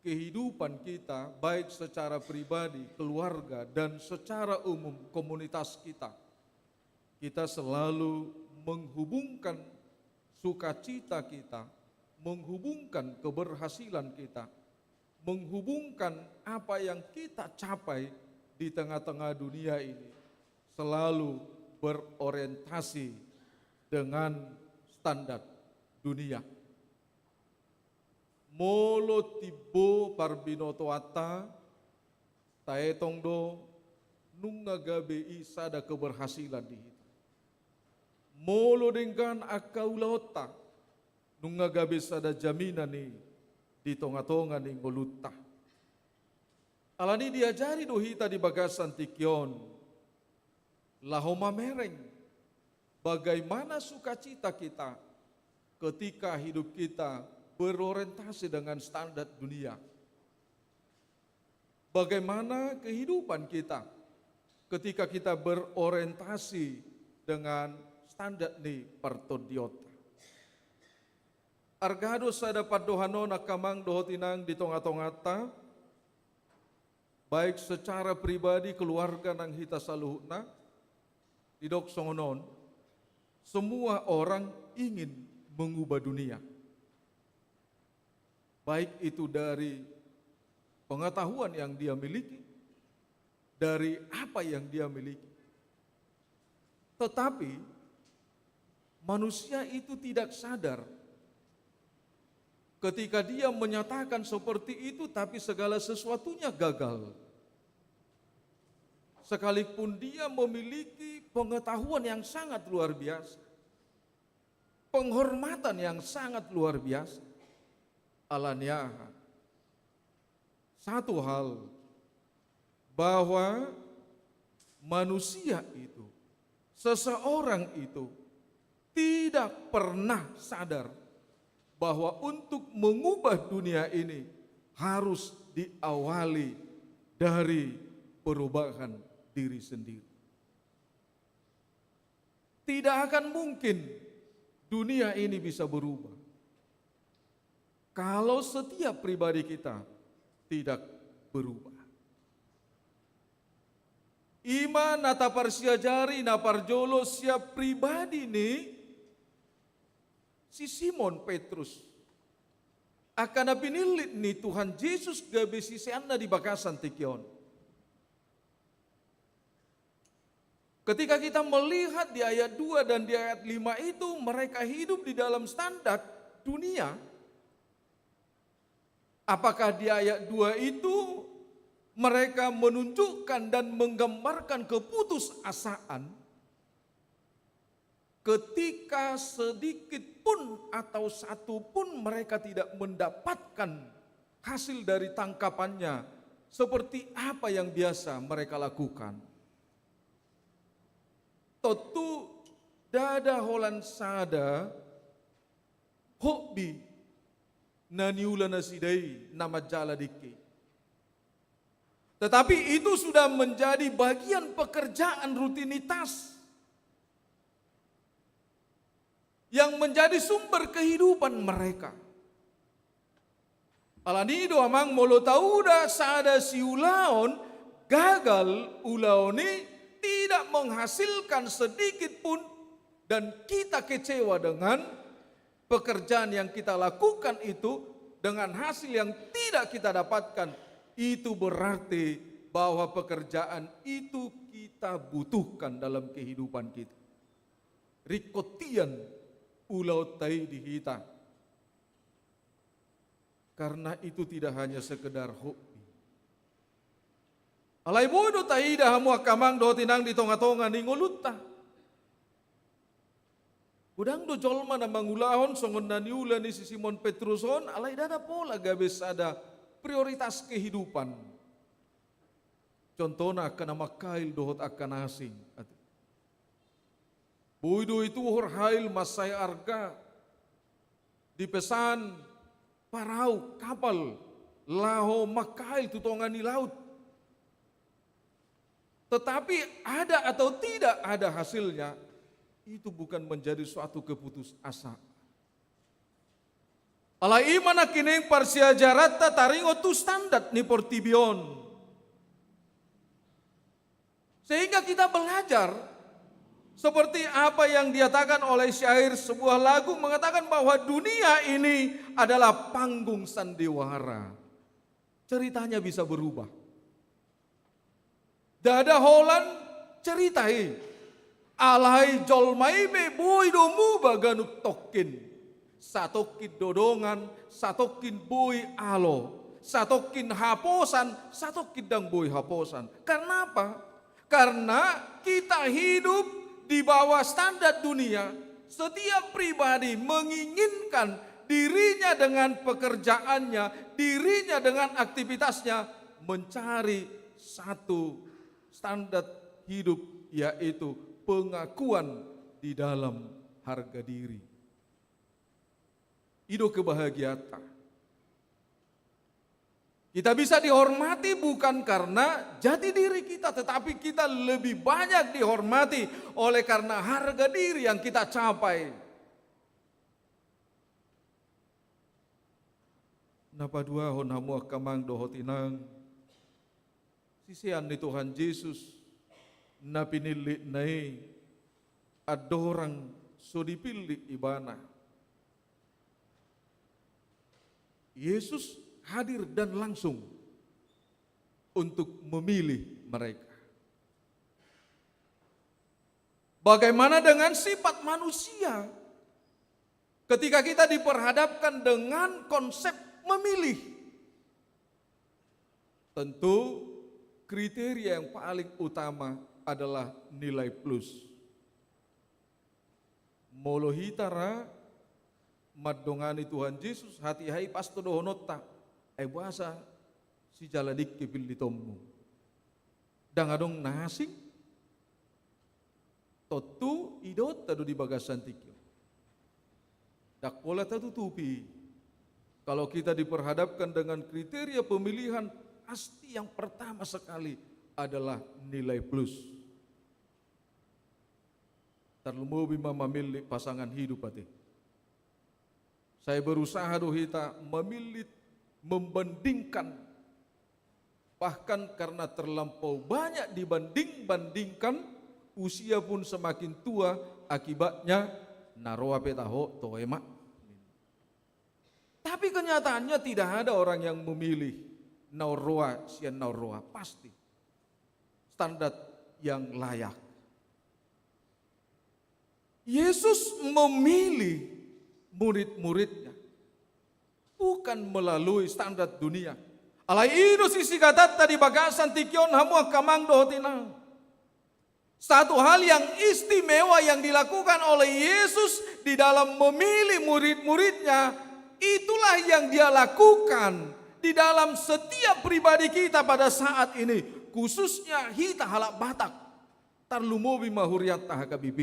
kehidupan kita, baik secara pribadi, keluarga, dan secara umum komunitas kita, kita selalu menghubungkan sukacita kita, menghubungkan keberhasilan kita, menghubungkan apa yang kita capai di tengah-tengah dunia ini, selalu berorientasi dengan standar dunia. Molo timbo parbinotoanta, taetong do nunga gabe i sada keberhasilan di hita. Molo denggan angka ulaonta, nunga gabe sada jaminan i di tonga-tonga ni ngolunta. Alani diajari do hita di bagasan tingki on laho mamereng bagaimana sukacita kita ketika hidup kita berorientasi dengan standar dunia. Bagaimana kehidupan kita ketika kita berorientasi dengan standar ni partondionta? Arga do sada pandohan on angka amang dohot inang di tonga-tonganta, baik secara pribadi, keluarga, nang hita saluhutna, didok songon on: semua orang ingin mengubah dunia. Baik itu dari pengetahuan yang dia miliki, dari apa yang dia miliki. Tetapi, manusia itu tidak sadar ketika dia menyatakan seperti itu, tapi segala sesuatunya gagal. Sekalipun dia memiliki pengetahuan yang sangat luar biasa, penghormatan yang sangat luar biasa, alani aha? Satu hal, bahwa manusia itu, seseorang itu tidak pernah sadar bahwa untuk mengubah dunia ini harus diawali dari perubahan diri sendiri. Tidak akan mungkin dunia ini bisa berubah kalau setiap pribadi kita tidak berubah. I ma na taparsiajari na parjolo sian pribadi ni si Simon Petrus, angka na pinillit ni Tuhan Jesus gabe siseanna di bagasan tingki on. Ketika kita melihat di ayat dua dan di ayat lima itu, mereka hidup di dalam standar dunia. Apakah di ayat dua itu mereka menunjukkan dan menggambarkan keputusasaan ketika sedikit pun atau satu pun mereka tidak mendapatkan hasil dari tangkapannya, seperti apa yang biasa mereka lakukan? Tontu ndada holan sada hobi na niula nasida i na manjala dengke. Tetapi itu sudah menjadi bagian pekerjaan rutinitas yang menjadi sumber kehidupan mereka. Alani do amang, molo taula sada siulaon gagal ulaon i, tidak menghasilkan sedikit pun, dan kita kecewa dengan pekerjaan yang kita lakukan itu, dengan hasil yang tidak kita dapatkan, itu berarti bahwa pekerjaan itu kita butuhkan dalam kehidupan kita. Ringkot hian ulaonta i di hita. Karena itu tidak hanya sekedar hobi. Alai boi do taida hamu angka amang dohot inang di tonga-tonga ni ngolunta. Godang do jolma na mangulahon songon na niula ni si Simon Petrus on, alai ndada pola gabe sada prioritas kehidupan. Contohna angka na mangkail dohot angka na asing. Boi do ituhor hail mansai arga, dipesan parau, kapal, laho mangkail tu tonga ni laut. Tetapi ada atau tidak ada hasilnya, itu bukan menjadi suatu keputusasaan. Alai i ma nangkining parsiajaranta taringot tu standar ni portibi on. Sehingga kita belajar seperti apa yang diatakan oleh syair sebuah lagu mengatakan bahwa dunia ini adalah panggung sandiwara. Ceritanya bisa berubah. Ndada holan cerita i. Alai jolma i pe boi do muba ganup tongkin. Satongkin do dongan, satongkin boi alo, satongkin haposan, satongkin ndang boi haposan. Karena apa? Karena kita hidup di bawah standar dunia. Setiap pribadi menginginkan dirinya dengan pekerjaannya, dirinya dengan aktivitasnya mencari satu standar hidup, yaitu pengakuan di dalam harga diri. I do kebahagiaanta. Kita bisa dihormati bukan karena jati diri kita, tetapi kita lebih banyak dihormati oleh karena harga diri yang kita capai. Na paduahon hamu angka amang dohot inang, sisean ni Tuhan Jesus na pinillitna i andorang so dipillit ibana. Yesus hadir dan langsung untuk memilih mereka. Bagaimana dengan sifat manusia ketika kita diperhadapkan dengan konsep memilih? Tentu kriteria yang paling utama adalah nilai plus. Molo hita ra mandongani Tuhan Jesus, hatiha i pas do dohononta, ai boasa sijala dengke pillitonmu? Ndang adong na asing? Tontu idaonta do di bagasan tingki on. Ndang pola tatutupi, kalau kita diperhadapkan dengan kriteria pemilihan, pasti yang pertama sekali adalah nilai plus. Tarlumobi ma mamillit pasangan hidup ate. Sai berusaha do hita mamillit, membandingkan. Bahkan karena terlampau banyak dibanding-bandingkan, usia pun semakin tua, akibatnya na roa pe taho toe ma. Tapi kenyataannya tidak ada orang yang memilih na roa sian na roa, pasti standar yang layak. Yesus memilih murid-muridnya bukan melalui standar dunia. Alai i do sisigatanta di bagasan tingki on, hamu angka amang dohot inang. Satu hal yang istimewa yang dilakukan oleh Yesus di dalam memilih murid-muridnya, itulah yang Dia lakukan di dalam setiap pribadi kita pada saat ini, khususnya hita halak Batak. Tarlumobi ma hurianta H K B P.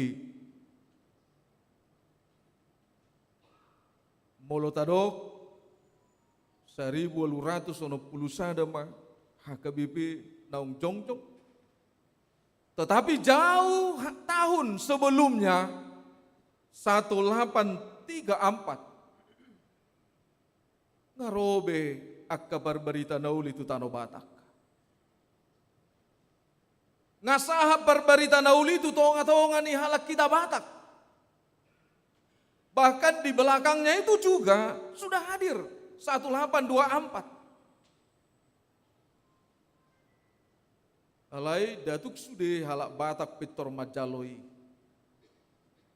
Molo tadok, saribu ualu ratus onom pulu sada ma H K B P naung jongjong. Tetapi jauh ha-, tahun sebelumnya, satu lapan tiga ampat, nga ro be angka parbarita na uli tu tano Batak. Nga sahat parbarita na uli tu tonga-tonga ni halak hita Batak. Bahkan di belakangnya itu juga sudah hadir satu delapan dua empat. Alai nda tung sude halak Batak pintor manjalo i.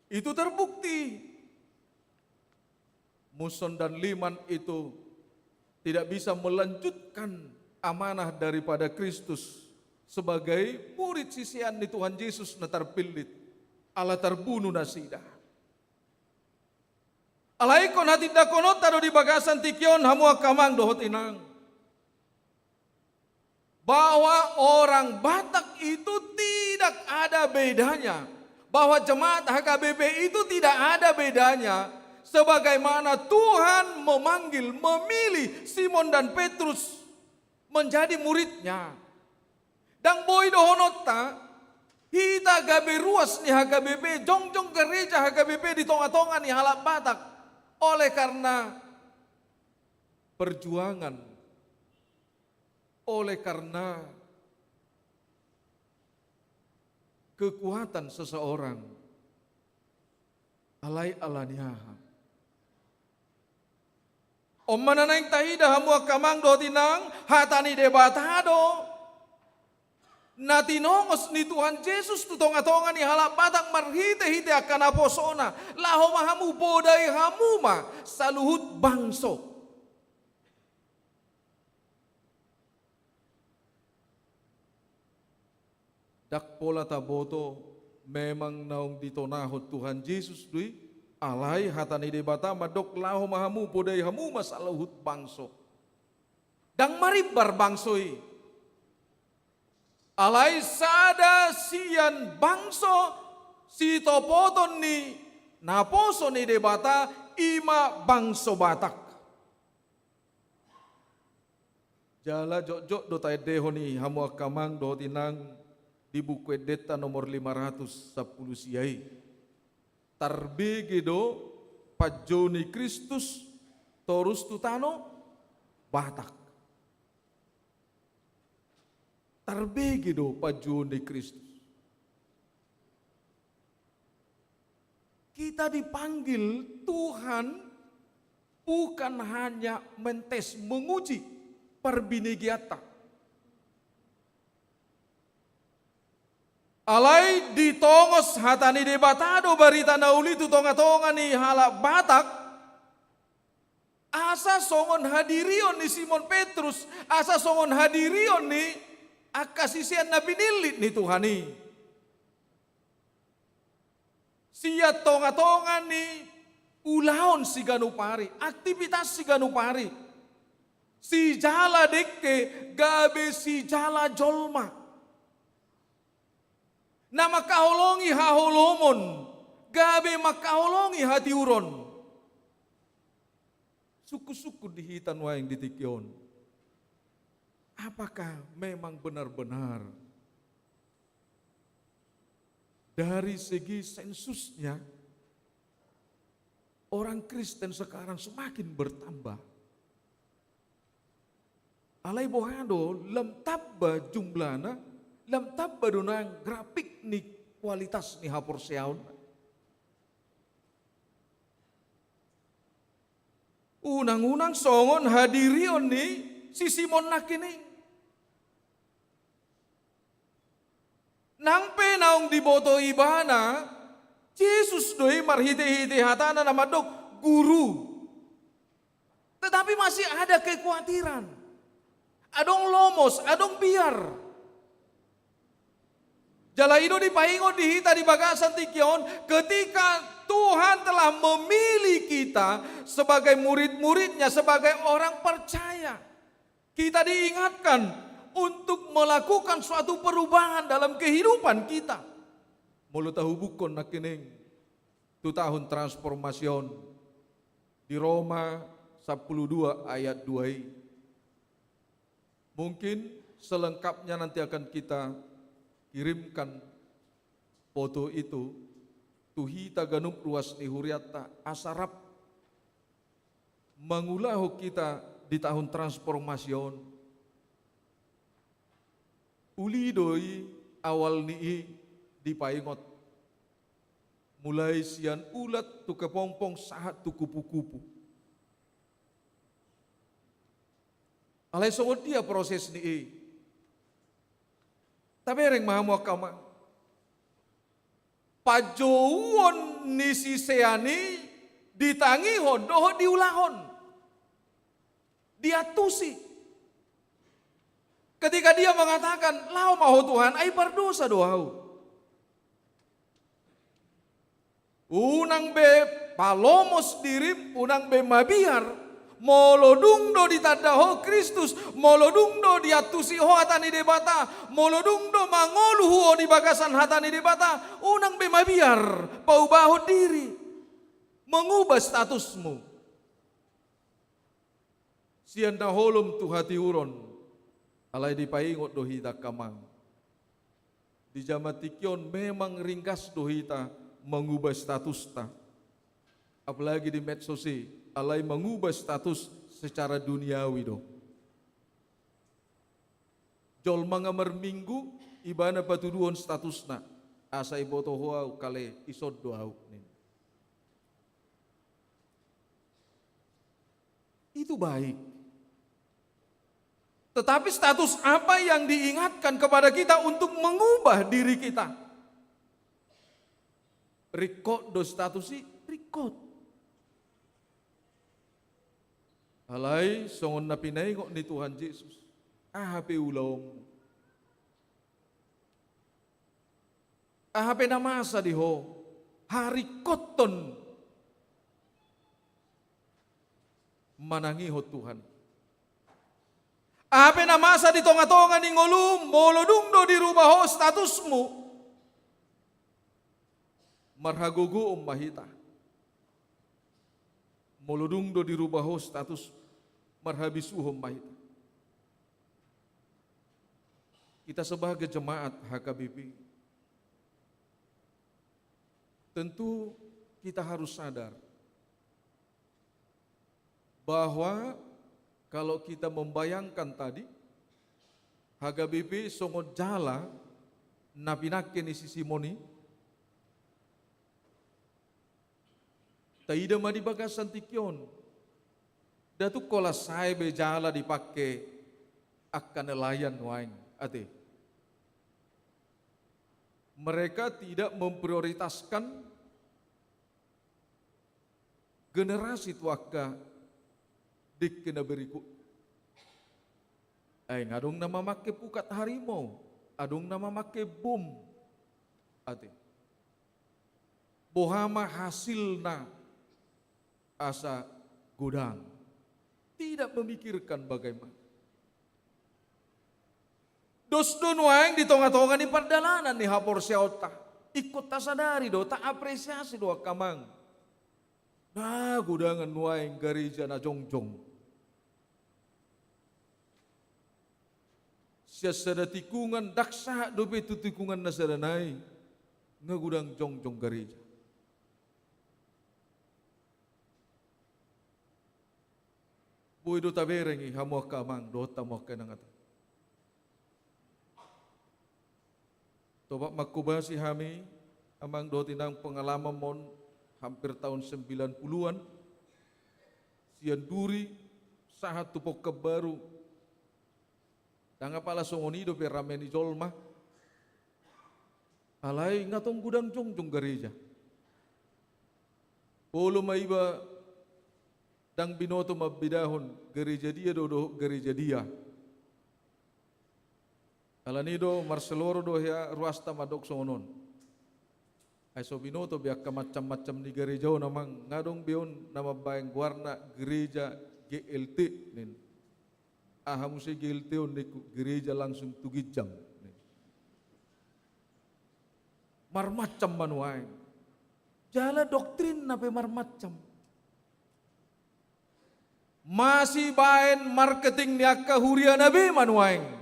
Itu terbukti. Muson dan Liman itu tidak bisa melanjutkan amanah daripada Kristus sebagai murid sisean ni Tuhan Jesus na tarpillit, ala tarbunu nasida. Alai ingkon hatindanghononta do di bagasan tingki on, hamu angka amang dohot inang, bahwa orang Batak itu tidak ada bedanya, bahwa jemaat H K B P itu tidak ada bedanya, sebagaimana Tuhan memanggil, memilih Simon dan Petrus menjadi muridnya. Ndang boi dohononta hita gabe ruas ni H K B P, jongjong gereja H K B P di tongatonga ni halak Batak, oleh karena perjuangan, oleh karena kekuatan seseorang. Alai ala ni aha? On ma na naeng taida, hamu angka amang dohot inang, hata ni Debata do na tinongos ni Tuhan Jesus tu tongatonga ni halak Batak marhitehite angka naposona, laho ma hamu, podai hamu ma saluhut bangso. Ndang pola taboto, memang naung ditonahon Tuhan Jesus do i, alai hata ni Debata mandok, laho ma hamu, podai hamu ma saluhut bangso. Ndang marimbar bangso i. Alai sada sian bangso sitopoton ni naposo ni Debata, i ma bangso Batak. Jala jotjot do taendehon i, hamu angka amang dohot inang, di Buku Endenta nomor lima ratus sampulu sia i. Tarbege do panjou ni Kristus torus tu tano Batak. Tarbege do panjouon ni Kristus. Kita dipanggil Tuhan bukan hanya mentes, menguji parbinegeanta. Alai ditongos hata ni Debata do barita na uli tu tongatonga ni halak Batak, asa songon hadirion ni Simon Petrus, asa songon hadirion ni angka sisean na pinillit ni Tuhan i. Sian tongatonga ni ulaon siganup ari, aktivitas siganup ari, sijala dengke gabe sijala jolma. Na mangkaholongi haholomon gabe mangkaholongi hatiuron. Sungkunsungkun di hita nuaeng di tingki on. Apakah memang benar-benar dari segi sensusnya orang Kristen sekarang semakin bertambah? Alai boha do, lam tamba jumlahna, lam tamba do nang grafik ni kualitas ni haporseaon. Unang-unang songon hadirion ni si Simon nangkining. Nang pe naung diboto ibana Jesus do i marhitehite hatana na mandok guru. Tetapi masih ada kekhawatiran. Adong lomos, adong biar. Jala i do dipaingot di hita di bagasan tingki on, ketika Tuhan telah memilih kita sebagai murid-muridnya, sebagai orang percaya, kita diingatkan untuk melakukan suatu perubahan dalam kehidupan kita. Molo tahubungkon nangkining tu tahun transformasi on, di Roma sampulu dua ayat dua i. Mungkin selengkapnya nanti akan kita kirimkan foto itu tu hita ganup ruas ni hurianta, asa rap mangulahon hita di tahun transformasi on. Uli do i awal ni i dipaingot, mulai sian ulat tu kepompong sahat tu kupu-kupu. Alai songon dia proses ni i? Tabereng ma hamu angka amang. Panjouon ni sisean i ditangihon dohot diulahon. Diantusi. Ketika dia mengatakan, "Laho ma ho Tuhan, ai pardosa do ahu." Unang be palomos dirim, unang be mabiar. Molo dung do ditanda ho Kristus, molo dung do diantusi ho hata ni Debata, molo dung do mangolu ho di bagasan hata ni Debata, unang be mabiar, paubahon diri, mengubah statusmu. Sian na holom tu hatiuron, alai dipaingot do hita angka amang. Di jaman tingki on memang ringgas do hita mengubah statusta. Apalagi di medsos i, alai mengubah status secara duniawi do. Jolma nga marminggu, ibana patuduhon statusna. Asa iboto ho ahu, kale ison do ahu, ninna. Itu baik. Tetapi status apa yang diingatkan kepada kita untuk mengubah diri kita? Ringkot do status i, ringkot. Alai songon na pinaingot ni Tuhan Jesus, aha pe ulaonmu? Aha pe na masa di ho, haringkothon manangihon Tuhan. Aha pe na masa di tongatonga ni ngolum, molo dung do dirubah ho statusmu, marhagogoon ma hita. Molo dung do dirubah ho status, marhabisuhon ma hita. Kita sebagai jemaat H K B P, tentu kita harus sadar bahwa kalau kita membayangkan tadi, H K B P songon jala na pinangke ni si Simon i, taida ma di bagasan tingki on. Nda tung holan sae be jala dipangke angka nelayan nuaeng, ate. Mereka tidak memprioritaskan generasi tu angka dengke na berikut. Ai nga adong na mamangke pukat harimau, adong na mamangke bom, ate. Boha ma hasilna asa godang. Tidak memikirkan bagaimana. Dos do nuaeng di tongatonga ni pardalanan ni haporseaonta. Ingkon tasadari do, taapresiasi do angka amang. Na godangan nuaeng gareja na jongjong. Sian sada tikungan, ndang sahat dope tu tikungan na sada nai, nga godang jongjong gareja. Boi do tabereng i hamu angka amang dohot hamu angka inang, ate. Topap manghobasi hami, amang dohot inang, pengalaman mon hampir tahun sembilan puluhan, sian Duri sahat tu Pekanbaru, ndang apala songon i dope rame ni jolma. Alai nga tong godang jongjong gareja. Olo ma iba ndang binoto mambedahon gareja dia do dohot gareja dia. Alani do marseloro do hea ruasta mandok songon on. Ai so binoto be angka macam-macam ni gareja on, amang, nga adong be on na mambaen goarna gereja G L T, ninna. Aha muse G L T on, ningku, gereja langsung tu ginjang, ninna. Marmacam ma nuaeng. Jala doktrinna pe marmacam. Masibaen marketing ni angka huriana be ma nuaeng.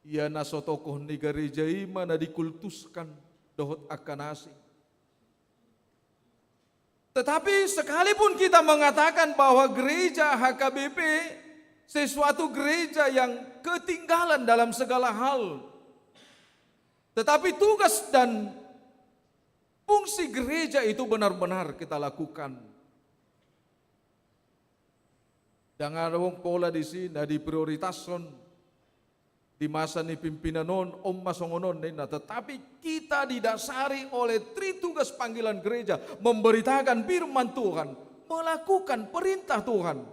Ia na so tokoh ni gareja i ma na dikultuskan dohot angka na asing. Tetapi sekalipun kita mengatakan bahwa gereja H K B P sesuatu gereja yang ketinggalan dalam segala hal, tetapi tugas dan fungsi gereja itu benar-benar kita lakukan. Ndang adong pola disi na diprioritaskon di masa ni pimpinan on, on ma songon on ninna. Tetapi kita didasari oleh tritugas panggilan gereja, memberitakan firman Tuhan, melakukan perintah Tuhan.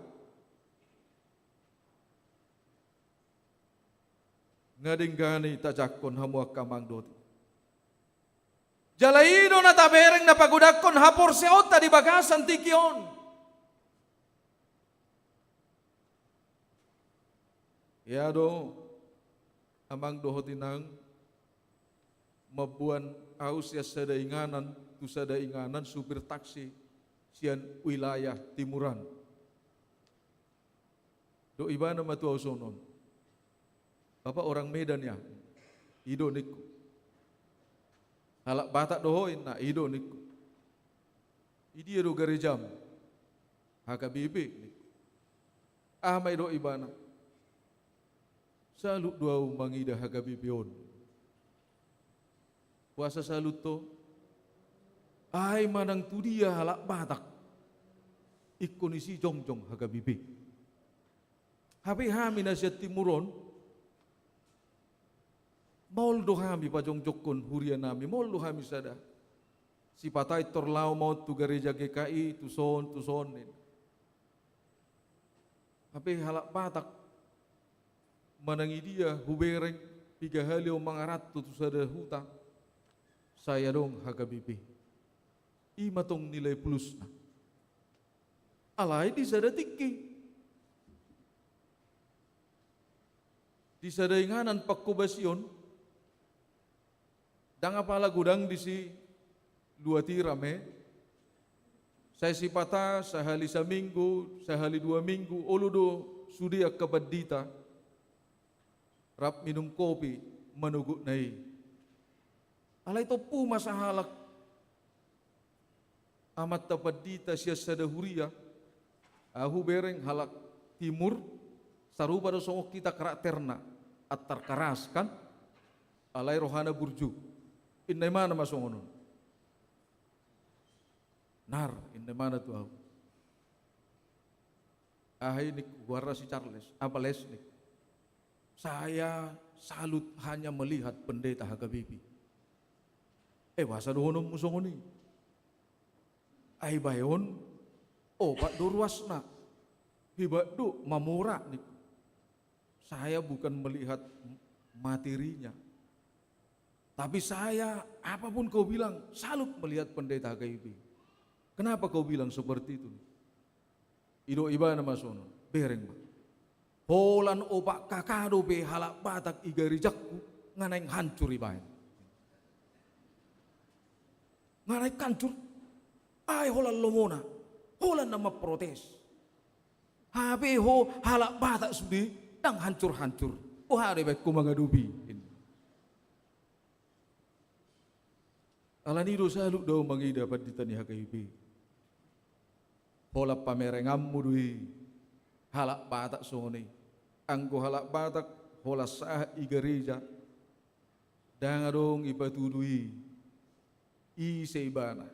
Nga denggan i tajangkon hamu angka amang dohot. Jala i do na tabereng na pagodangkon haporseaonta di bagasan tingki on. Ia do, amang dohot inang, mamboan ahu sian sada inganan tu sada inganan supir taksi sian wilayah timuran. Dok ibana ma tu ahu songon on. Bapak orang Medan ya? I do ningku. Halak Batak do ho inna? I do ningku. Idia do garejam? H K B P ningku. Aha ma didok ibana? Salut do ahu mangida H K B P on. Boasa salut ho? Ai manang tudia halak Batak ingkon disi jongjong H K B P. Hape hami na sian timur on, maol do hami pajongjongkon huria nami, maol do hami sada. Sipata intor laho ma on tu gareja G K I, tuson, tuson ninna. Hape halak Batak, manang idia hubereng, piga hali ahu mangaranto tu sada huta, sai adong H K B P. I ma tong nilai plusna. Alai di sada tingki, di sada inganan pangkobasion, ndang apala godang disi luat i rame. Sai sipata sahali saminggu, sahali dua minggu, olo do sude angka pandita rap minum kopi manogot na i. Alai tompu ma sahalak amanta pandita sian sada huria, ahu bereng halak timur, sarupa do songon hita karakterna, antar keras kan, alai rohana burju. Inna imana ma songon on. Nar, inna imana tu ahu. Aha i ningku, goarna si Charles, apa Les ningku. Saya salut hanya melihat pendeta H K B P. Eh, boasa dohononmu songon i? Ai bae on, opat do ruasna. Hebat do, mamora ningku. Saya bukan melihat materinya. Tapi saya, apapun kau bilang, salut melihat pendeta H K B P. Kenapa kau bilang seperti itu? Didok ibana ma songon on, bereng ma. Holan opat K K dope halak Batak di garejangku, nga naeng hancur ibaen. Nga naeng hancur. Ai holan lomona, holan na mamprotes. Hape ho halak Batak sude, ndang hancur-hancur. Boha do ibaen ho mangadopi. Alani i do salut do ahu mangida pandita ni H K B P. Holan pamerenganmu do i halak Batak songon i. Anggo halak Batak holan sahat di gareja, ndang adong dipatudu i ise ibana.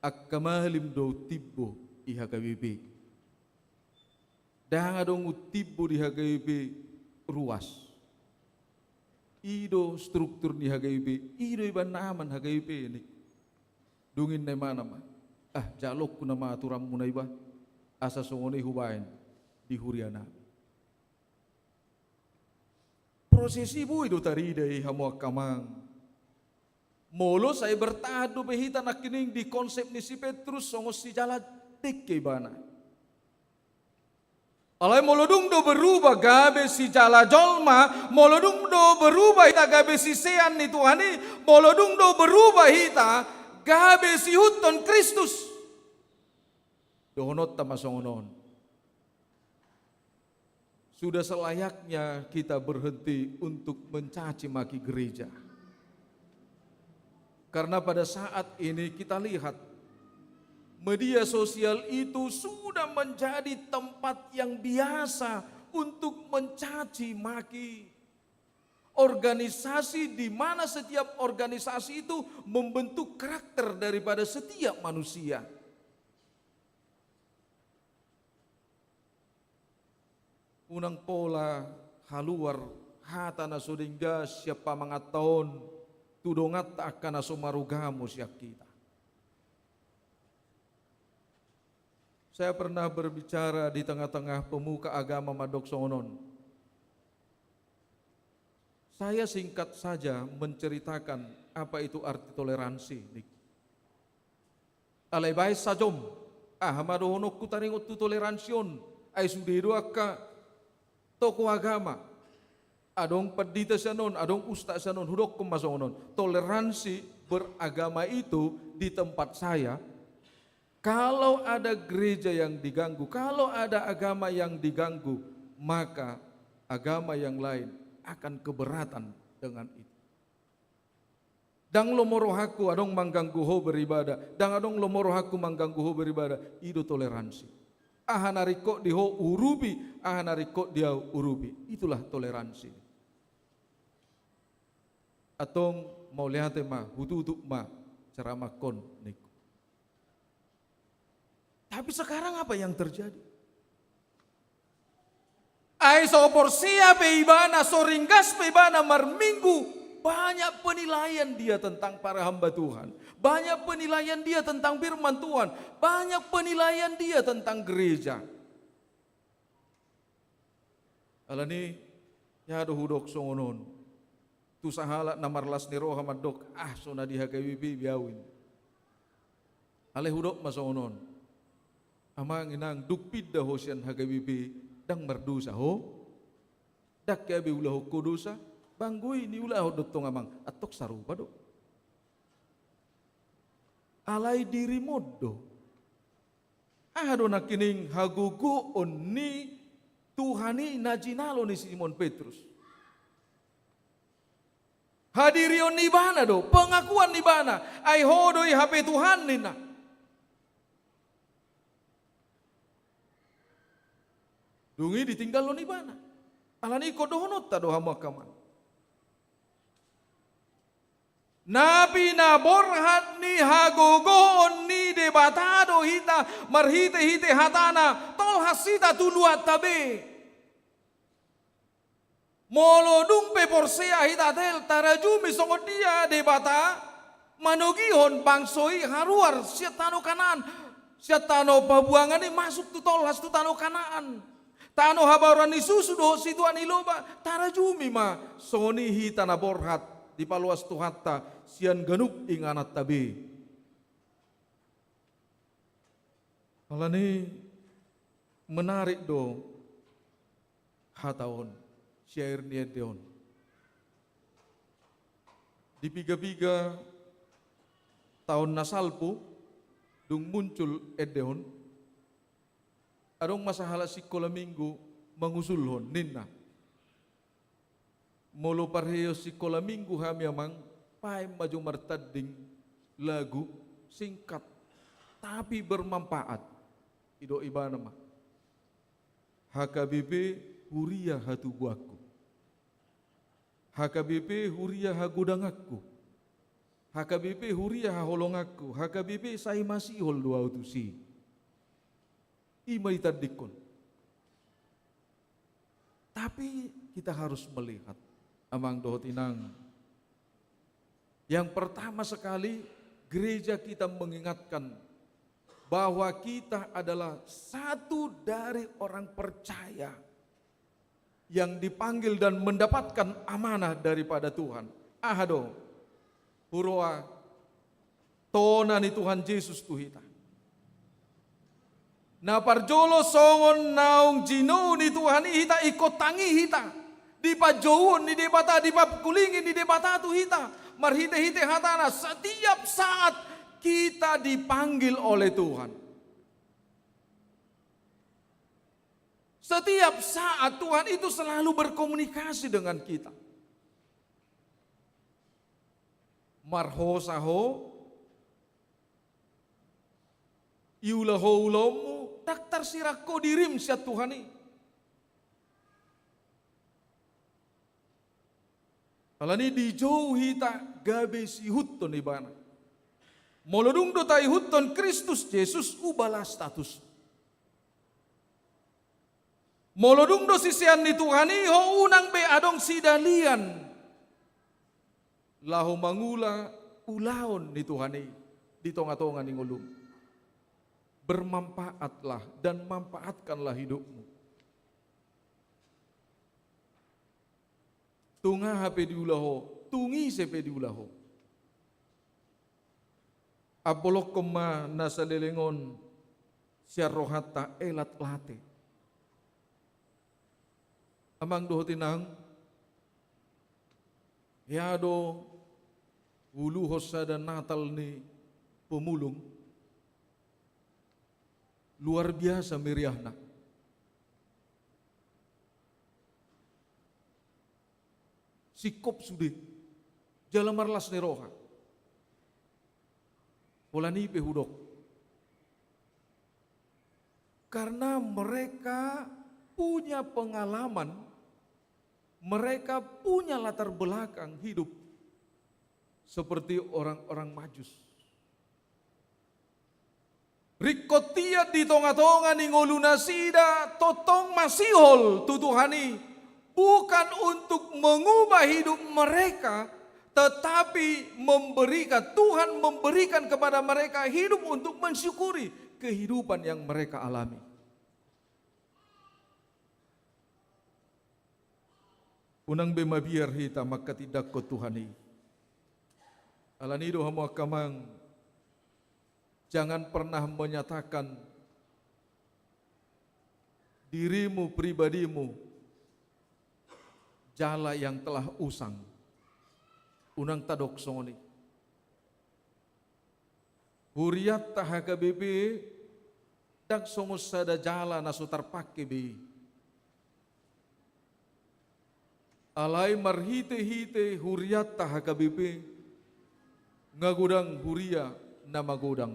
Angka malim do umtimbo di H K B P. Ndang adong umtimbo di H K B P ruas. I do struktur ni H K B P, i do ibaen na aman H K B P ningku. Dung i inna imana ma, ah, jaloonku nama aturanmuna iba, asa songon i hubaen di huria nami. Proses i boi do tarida i hamu angka amang. Molo sai bertahan dope hita nangkining di konsep ni si Petrus songon sijala dengke ibana. Alai molo dung do berubah gabe sijala jolma, molo dung do berubah hita gabe sisean ni Tuhan i, molo dung do berubah hita gabe siihuthon Kristus. Dohononta ma songon on. Sudah selayaknya kita berhenti untuk mencaci maki gereja. Karena pada saat ini kita lihat, media sosial itu sudah menjadi tempat yang biasa untuk mencaci maki organisasi, di mana setiap organisasi itu membentuk karakter daripada setiap manusia. Unang pola haluar hata na so denggan sian pamanganta on tu donganta angka na so marugamo sian hita. Saya pernah berbicara di tengah-tengah pemuka agama mandok songon on. Saya singkat saja menceritakan apa itu arti toleransi, ningku. Alai baen sajom, aha ma dohononku taringot tu toleransi on, ai sude do angka tokoh agama. Adong pandita sian on, adong ustad sian on, hudokkon ma songon on. Toleransi beragama itu di tempat saya, kalau ada gereja yang diganggu, kalau ada agama yang diganggu, maka agama yang lain akan keberatan dengan itu. Ndang lomo rohangku adong mangganggu ho beribadah, ndang adong lomo rohangku mangganggu ho beribadah, i do toleransi. Aha na ringkot di ho urupi, aha na ringkot di ahu urupi. Itulah toleransi. Antong mauliate ma, hututup ma ceramahkon, ningku. Tapi sekarang apa yang terjadi? Ai so porsea pe ibana, so ringgas pe ibana marminggu, banyak penilaian dia tentang para hamba Tuhan. Banyak penilaian dia tentang firman Tuhan. Banyak penilaian dia tentang gereja. Alani i, ia do hudok songon on. Tu sahalak na marlas ni roha mandok, ah, so na di H K B P be ahu, ninna. Alai hudok ma songon on. Amang, inang, dung pinda ho sian H K B P, ndang mardosa ho? Ndang hea be ulahon ho dosa? Ba anggo i niulahon do tong, amang, antong sarupa do. Alai dirimon do. Aha do nangkining hagogoon ni Tuhan i na jinalo ni Simon Petrus? Hadirion ni ibana do, pengakuan ni ibana, ai ho do i hape Tuhan, ninna. Dung i ditinggalhon ibana. Alani i ingkon dohononta do hamu angka amang. Na pinaborhat ni hagogoon ni Debata do hita marhitehite hatana, tolhas hita tu luatta be. Molo dung pe porsea hita, tel, tarajumi songon dia Debata manogihon bangso i haruar sian tano Kanaan, sian tano pabuangan i masuk tu tolhas tu tano Kanaan. Tano habaoran ni susu dohot situan ni loba, tarajumi ma songon i hita na borhat dipaloas Tuhanta sian ganup ingananta be. Alani i menarik do hata on, syair ni ende on. Di piga-piga taon na salpu, dung muncul ende on, adong ma sahalak sikola minggu mangusulhon, ninna. Molo parheon sikola minggu hami, amang, paima jo martanding lagu singkat, tapi bermanfaat. Didok ibana ma, H K B P huria hatubuanku. H K B P huria hagodanganku. H K B P huria haholonganku. H K B P sai masihol do ahu tusi. I ma ditandingkon. Tapi kita harus melihat, amang dohot inang. Yang pertama sekali, gereja kita mengingatkan bahwa kita adalah satu dari orang percaya yang dipanggil dan mendapatkan amanah daripada Tuhan. Aha do huroha tona ni Tuhan Jesus tu hita? Na parjolo, songon naung jinou ni Tuhan i hita, ingkon tangi hita. Dipanjouon ni Debata, dipangkulingi ni Debata tu hita marhitehite hatana. Setiap saat kita dipanggil oleh Tuhan. Setiap saat Tuhan itu selalu berkomunikasi dengan kita. Marhosa ho, iula ho ulaonmu, ndang tarsirang ho dirim sian Tuhan i. Alani i dijou hita gabe siihuthon ibana. Molo dung do taihuthon Kristus Jesus, ubahlah status. Molo dung do sisean ni Tuhan i ho, unang be adong sidalian laho mangula ulaon ni Tuhan i di tonga-tonga ni ngolum. Bermanfaatlah dan manfaatkanlah hidupmu. Tung aha pe diula ho, tung ise pe diula ho. Ambolongkon ma na saleleng on sian rohanta elat late. Amang dohot inang, hea do huuluhon sada Natal ni pemulung, luar biasa meriahna. Singkop sude, jala marlas ni roha. Holan i pe hudok. Karena mereka punya pengalaman, mereka punya latar belakang hidup seperti orang-orang Majus. Ringkot ia di tonga-tonga ni ngolunasida, tongtong masihol tu Tuhan i, bukan untuk mengubah hidup mereka, tetapi memberikan, Tuhan memberikan kepada mereka hidup untuk mensyukuri kehidupan yang mereka alami. Unang be mabiar hita manghatindanghon Tuhan i. Alani do hamu angka amang, jangan pernah menyatakan dirimu, pribadimu, jala yang telah usang. Unang tadok songon i. Hurianta H K B P ndang songon sada jala na so tarpangke be i. Alai marhite-hite hurianta H K B P, nga godang huria na magodang.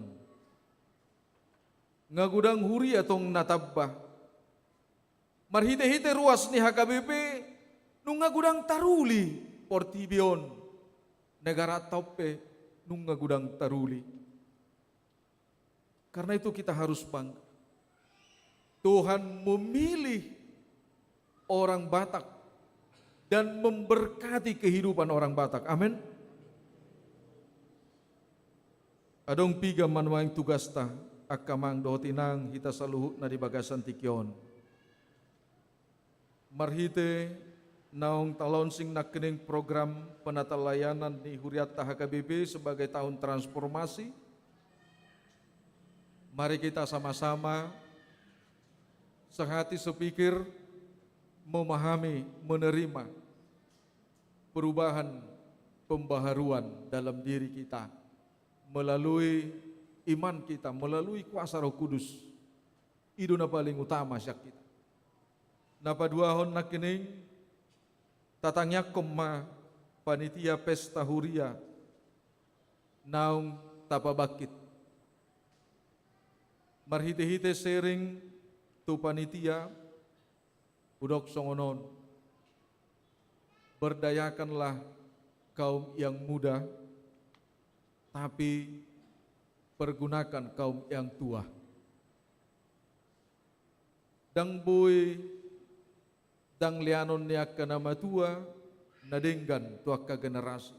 Nga godang huria tong na tamba. Marhite-hite ruas ni H K B P, nunga godang taruli portibi on. Negaranta on pe nunga godang taruli. Karena itu kita harus bangga. Tuhan memilih orang Batak dan memberkati kehidupan orang Batak. Amin. Adong piga ma nuaeng tugasta, angka amang dohot inang, hita saluhutna di bagasan tingki on. Marhite naung talaunching nangkining program penatalayanan ni hurianta H K B P sebagai tahun transformasi, mari kita sama-sama sehati sepikir memahami, menerima perubahan, pembaharuan dalam diri kita melalui iman kita, melalui kuasa Roh Kudus. I do na paling utama sian hita. Na paduahon nangkining, tatangiangkon ma panitia pesta huria naung tapabangkit. Marhite-hite sharing tu panitia, hudok songon on. Berdayakanlah kaum yang muda, tapi pergunakan kaum yang tua. Ndang boi ndang leanon ni angka na matua na denggan tu angka generasi.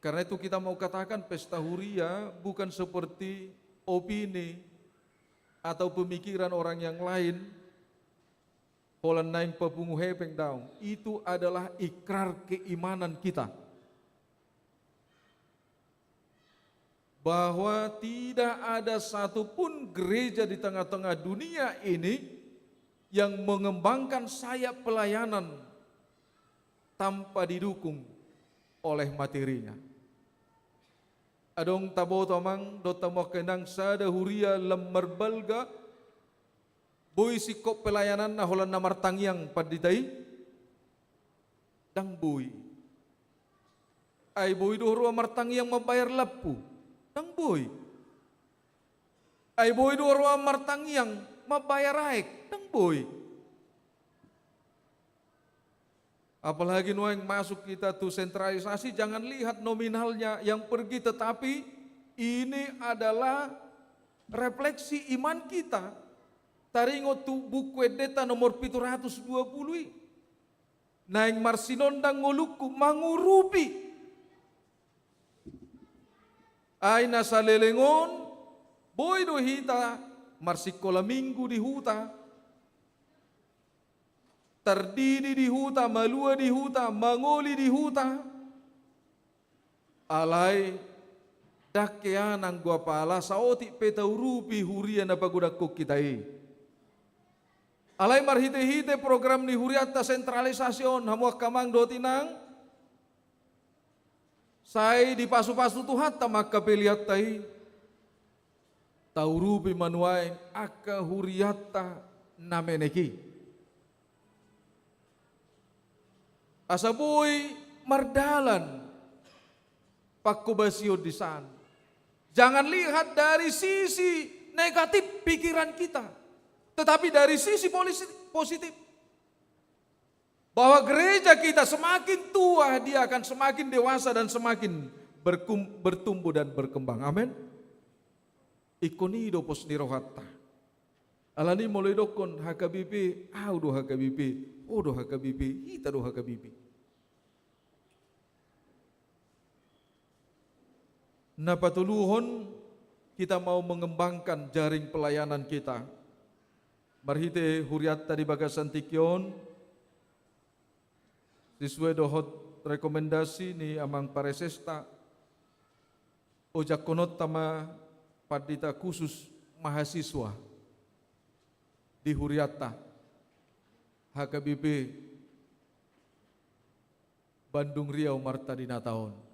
Karena itu kita mau katakan pesta huria bukan seperti opini atau pemikiran orang yang lain. Holan naeng papungu hepeng daong. Itu adalah ikrar keimanan kita. Bahwa tidak ada satu pun gereja di tengah-tengah dunia ini yang mengembangkan sayap pelayanan tanpa didukung oleh materinya. Adong taboto amang dohot hamu angka inang sada huria lam marbalga, boi singkop pelayananna holan na martangiang pandita i? Ndang boi. Ai boi do roha martangiang mambayar lampu? Ndang boi. Ai boi do roha martangiang mambayar aek? Ndang boi. Apalagi nuaeng masuk kita tu sentralisasi, jangan lihat nominalnya yang pergi, tetapi ini adalah refleksi iman kita. Taringot tu Buku Endenta nomor pitu ratus dua pulu i, naeng marsinondang ngolungku mangurupi. Ai na saleleng on, boi do hita marsikola minggu di huta, tardidi di huta, malua di huta, mangoli di huta. Alai ndang hea nanggo apala saotik pe taurupi huria na pagodangkon hita i. Alai marhitehite program ni hurianta sentralisasi on, hamu angka amang dohot inang, sai dipasupasu Tuhanta ma angka peleanta i, taurupi ma nuaeng angka hurianta na menek i. Asa boi mardalan pangkobasion di san. Jangan lihat dari sisi negatif pikiran kita, tetapi dari sisi polisi-, positif. Bahwa gereja kita semakin tua, dia akan semakin dewasa dan semakin berkum-, bertumbuh dan berkembang. Amin. Ingkon i do pos ni rohanta. Alani molo didokkon H K B P, au do H K B P, ho do H K B P, hita do H K B P. Na patoluhon, kita mau mengembangkan jaring pelayanan kita. Marhite hurianta di bagasan tingki on, sesuai dohot rekomendasi ni amang paresesta, ojakkononta ma pandita khusus mahasiswa di hurianta, H K B P Bandung Riau Marta Dinata on.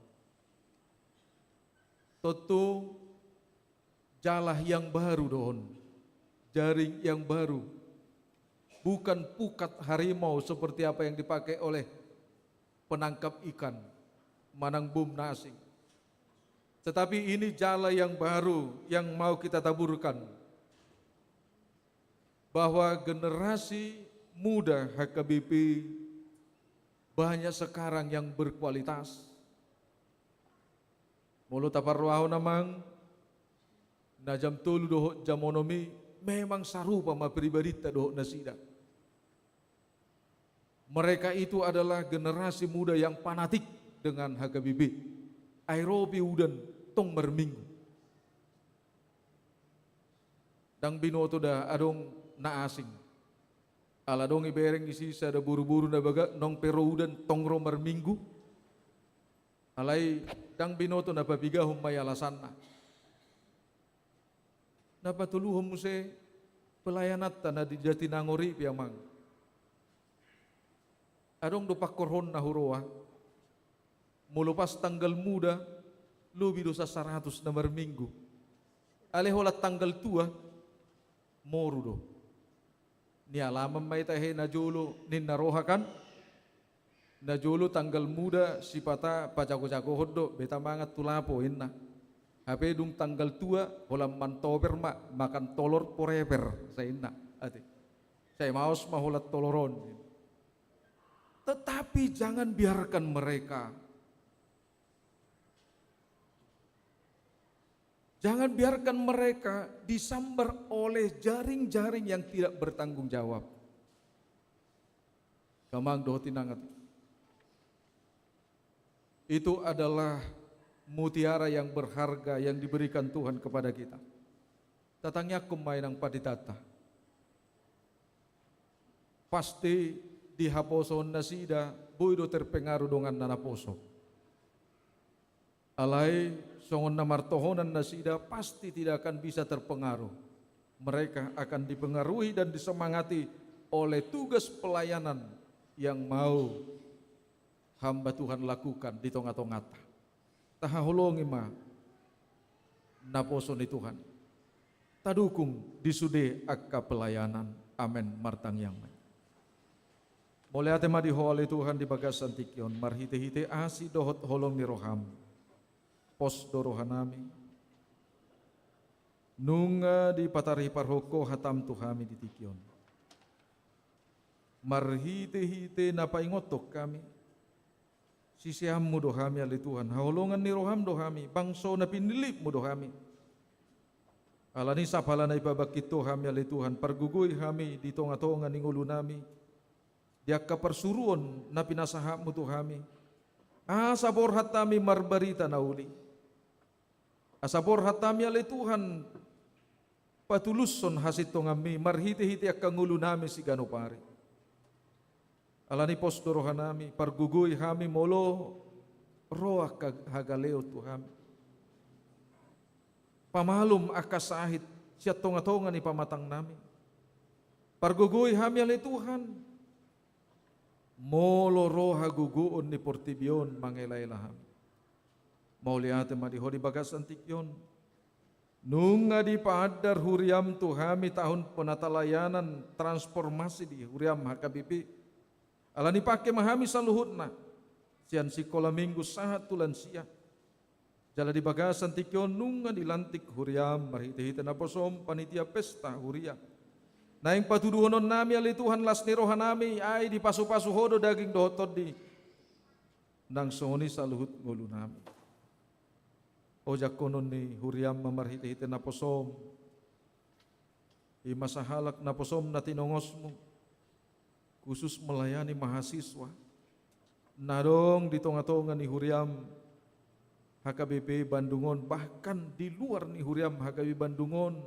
Tontu jala yang baru do on, jaring yang baru. Bukan pukat harimau seperti apa yang dipakai oleh penangkap ikan manang bom na asing. Tetapi ini jala yang baru yang mau kita taburkan, bahwa generasi muda H K B P banyak sekarang yang berkualitas. Molo taparrohahon amang, na jam tolu dohot jam onom i memang sarupa ma pribadinta dohot nasida. Mereka itu adalah generasi muda yang fanatik dengan H K B P. Ai ro pe udan tong marminggu. Ndang binoto da adong na asing. Ala adong ibereng disi sada boruboru na bagak, nang pe ro udan tong ro marminggu. Alai ndang binoto na papigahon ma i alasanna. Na patoluhon muse pelayananta na di Jatinangor i pe amang. Adong do pangkorhonna huroha. Molo pas tanggal muda, lobi do sasaratus na marminggu. Alai holan tanggal tua, moru do. Nialaman ma i tahe najolo ninna roha kan. Najolo tanggal muda sipata pajagojagohon do, beta mangan tu lapo inna. Hape dung tanggal tua, holan mantoper ma, makan tolor forever, sai inna. Ate. Sai maos ma holan tolor on. Tetapi jangan biarkan mereka, jangan biarkan mereka disambar oleh jaring-jaring yang tidak bertanggung jawab. Amang dohot inang, itu adalah mutiara yang berharga yang diberikan Tuhan kepada kita. Tatangiangkon ma i nang panditanta. Pasti di haposoon nasida boi do terpengaruh donganna naposo. Alai songon na martohonan nasida pasti tidak akan bisa terpengaruh. Mereka akan dipengaruhi dan disemangati oleh tugas pelayanan yang mau hamba Tuhan lakukan di tonga-tonganta. Tahaholongi ma naposo ni Tuhan. Tadukung di sude angka pelayanan. Amen. Martangiang ma. Mauliate ma di Ho ale Tuhan di bagasan tingki on, marhitehite asi dohot holong ni roham. Pos do rohanami. Nunga dipatarhihon Ho hatam tu hami di tingki on. Marhitehite na paingothon hami, siseanmu do hami ale Tuhan, haholongan ni roham do hami, bangso na pinillitmu do hami. Alani i sap halana i pabangkit Ho hami ale Tuhan, pargogoi hami di tonga-tonga ni ngolunami, di angka parsuruon na pinasahatMu tu hami, asa borhat hami marbarita na uli. Asa borhat hami ale Tuhan, patulushon hasintonganMi marhite-hite angka ngolunami siganup ari. Alani i pos do rohanami, pargogoi hami molo ro angka hagaleon tu hami. Pamalum angka sahit sian tonga-tonga ni pamatangnami. Pargogoi hami ale Tuhan, molo ro hagogoon ni portibi on mangela-ela hami. Mauliate ma di Ho di bagasan tingki on. Nunga dipaandar huriaM tu hami tahun penatalayanan transformasi di huriaM H K B P. Alani i pangke ma hami saluhutna, sian sikola minggu sahat tu lansia. Jala di bagasan tingki on nunga dilantik huriaM marhite-hite naposoM panitia pesta huria. Naeng patuduhononnami ale Tuhan las ni rohanami, ai dipasu-pasu Ho do daging dohot tondi. Nang songon i saluhut ngolunami. Ojakkonon ni huriaM ma marhite-hite naposoM, i ma sahalak naposoM na tinongosMu, khusus melayani mahasiswa na adong di tonga-tonga ni huriaM H K B P Bandung on, bahkan di luar ni huriaM H K B P Bandung on,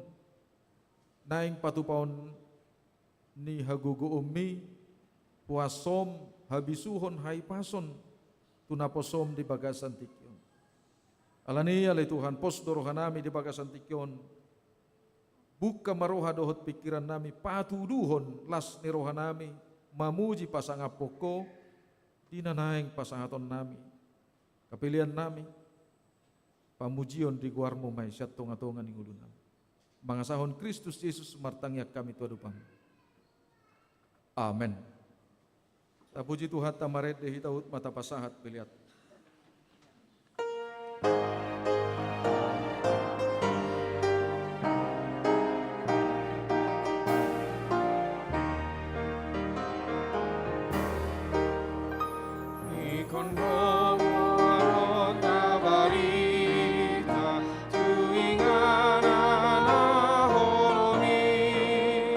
naeng patupaon ni hagogoonMi, puasoM, habisuhon, haipason tu naposoM di bagasan tingki on. Alani i ale Tuhan, pos do rohanami di bagasan tingki on. Buka ma roha dohot pingkirannami, patuduhon las ni rohanami mamuji pasangaphon Ho di na naeng pasahatonnami. Hapeleannami, pamujion di goarMu ma i sian tonga-tonga ni ngolunami. Mangasahon Kristus Jesus martangiang hami tu adopanMu. Amen. Tapuji Tuhanta, marende hita, huhut ma tapasahat pelean. Ingkon do muaron na barita tu inganan na holom i,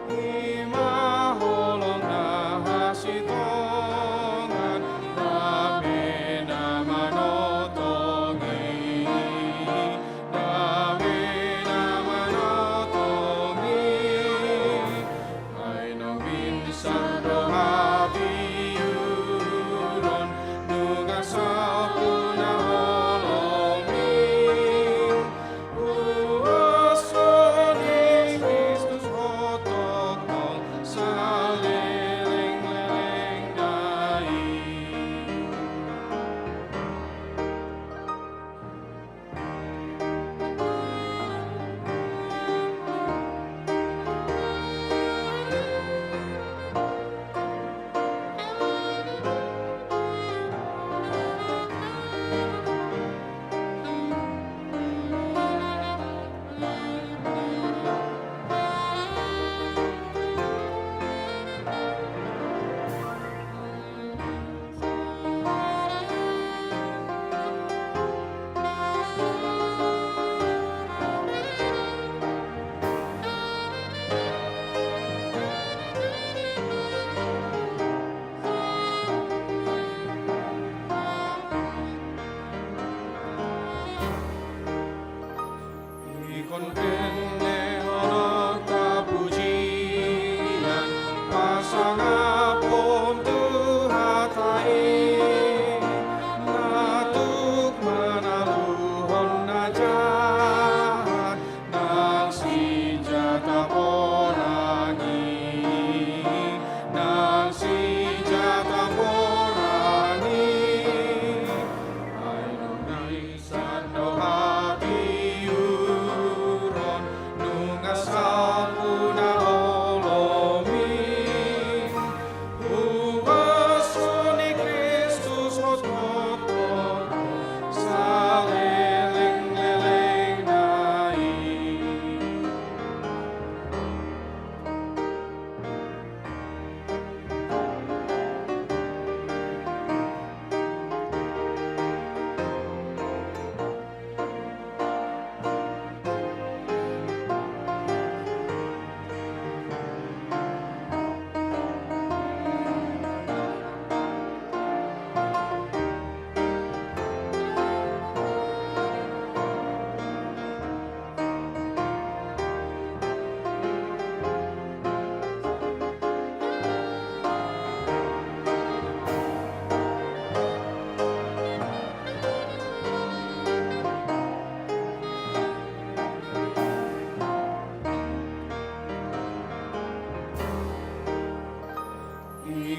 i ma holom na hasintongan, dame na manongtong i.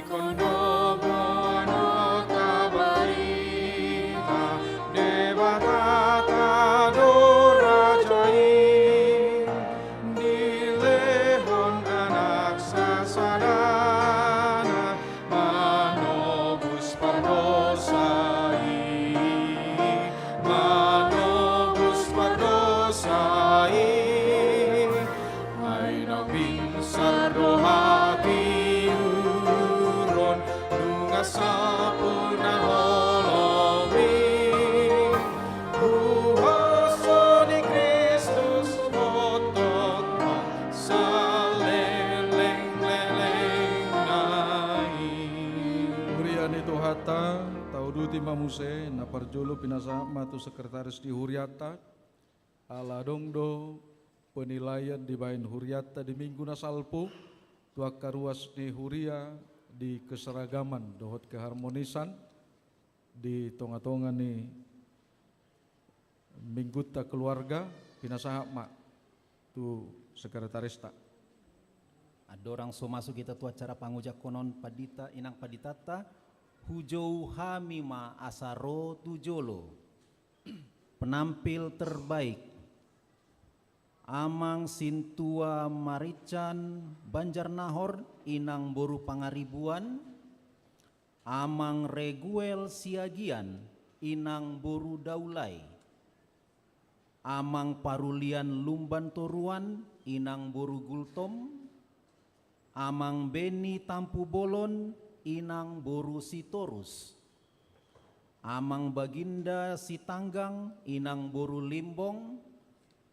Kondo boanonta barita, Debatata do raja i, dilehon anak sasadana, manobus pardosa i, manobus pardosa i. Ai na pinsar do hatiuron, nunga sampurna holom i. Huaso ni Kristus hototong saleleng-lelengna i. Huria ni Tuhanta, tauduti ma muse, na parjolo pinasahat ma tu sekretaris di hurianta. Ala adong do penilaian dibahen hurianta di minggu na salpu, tu angka ruas ni huria di keseragaman dohot keharmonisan di tonga-tonga ni minggunta keluarga, pinasahat ma tu sekretarista. Andorang so masuk hita tu acara pangojangkonon pandita, inang panditanta, hujou hami ma asa ro tu jolo. Penampil terbaik, Amang Sintua Marincan Banjarnahor, inang boru Pangaribuan, Amang Reguel Siagian, inang boru Daulai, Amang Parulian Lumban Toruan, inang boru Gultom, Amang Beni Tampubolon, inang boru Sitorus, Amang Baginda Sitanggang, inang boru Limbong,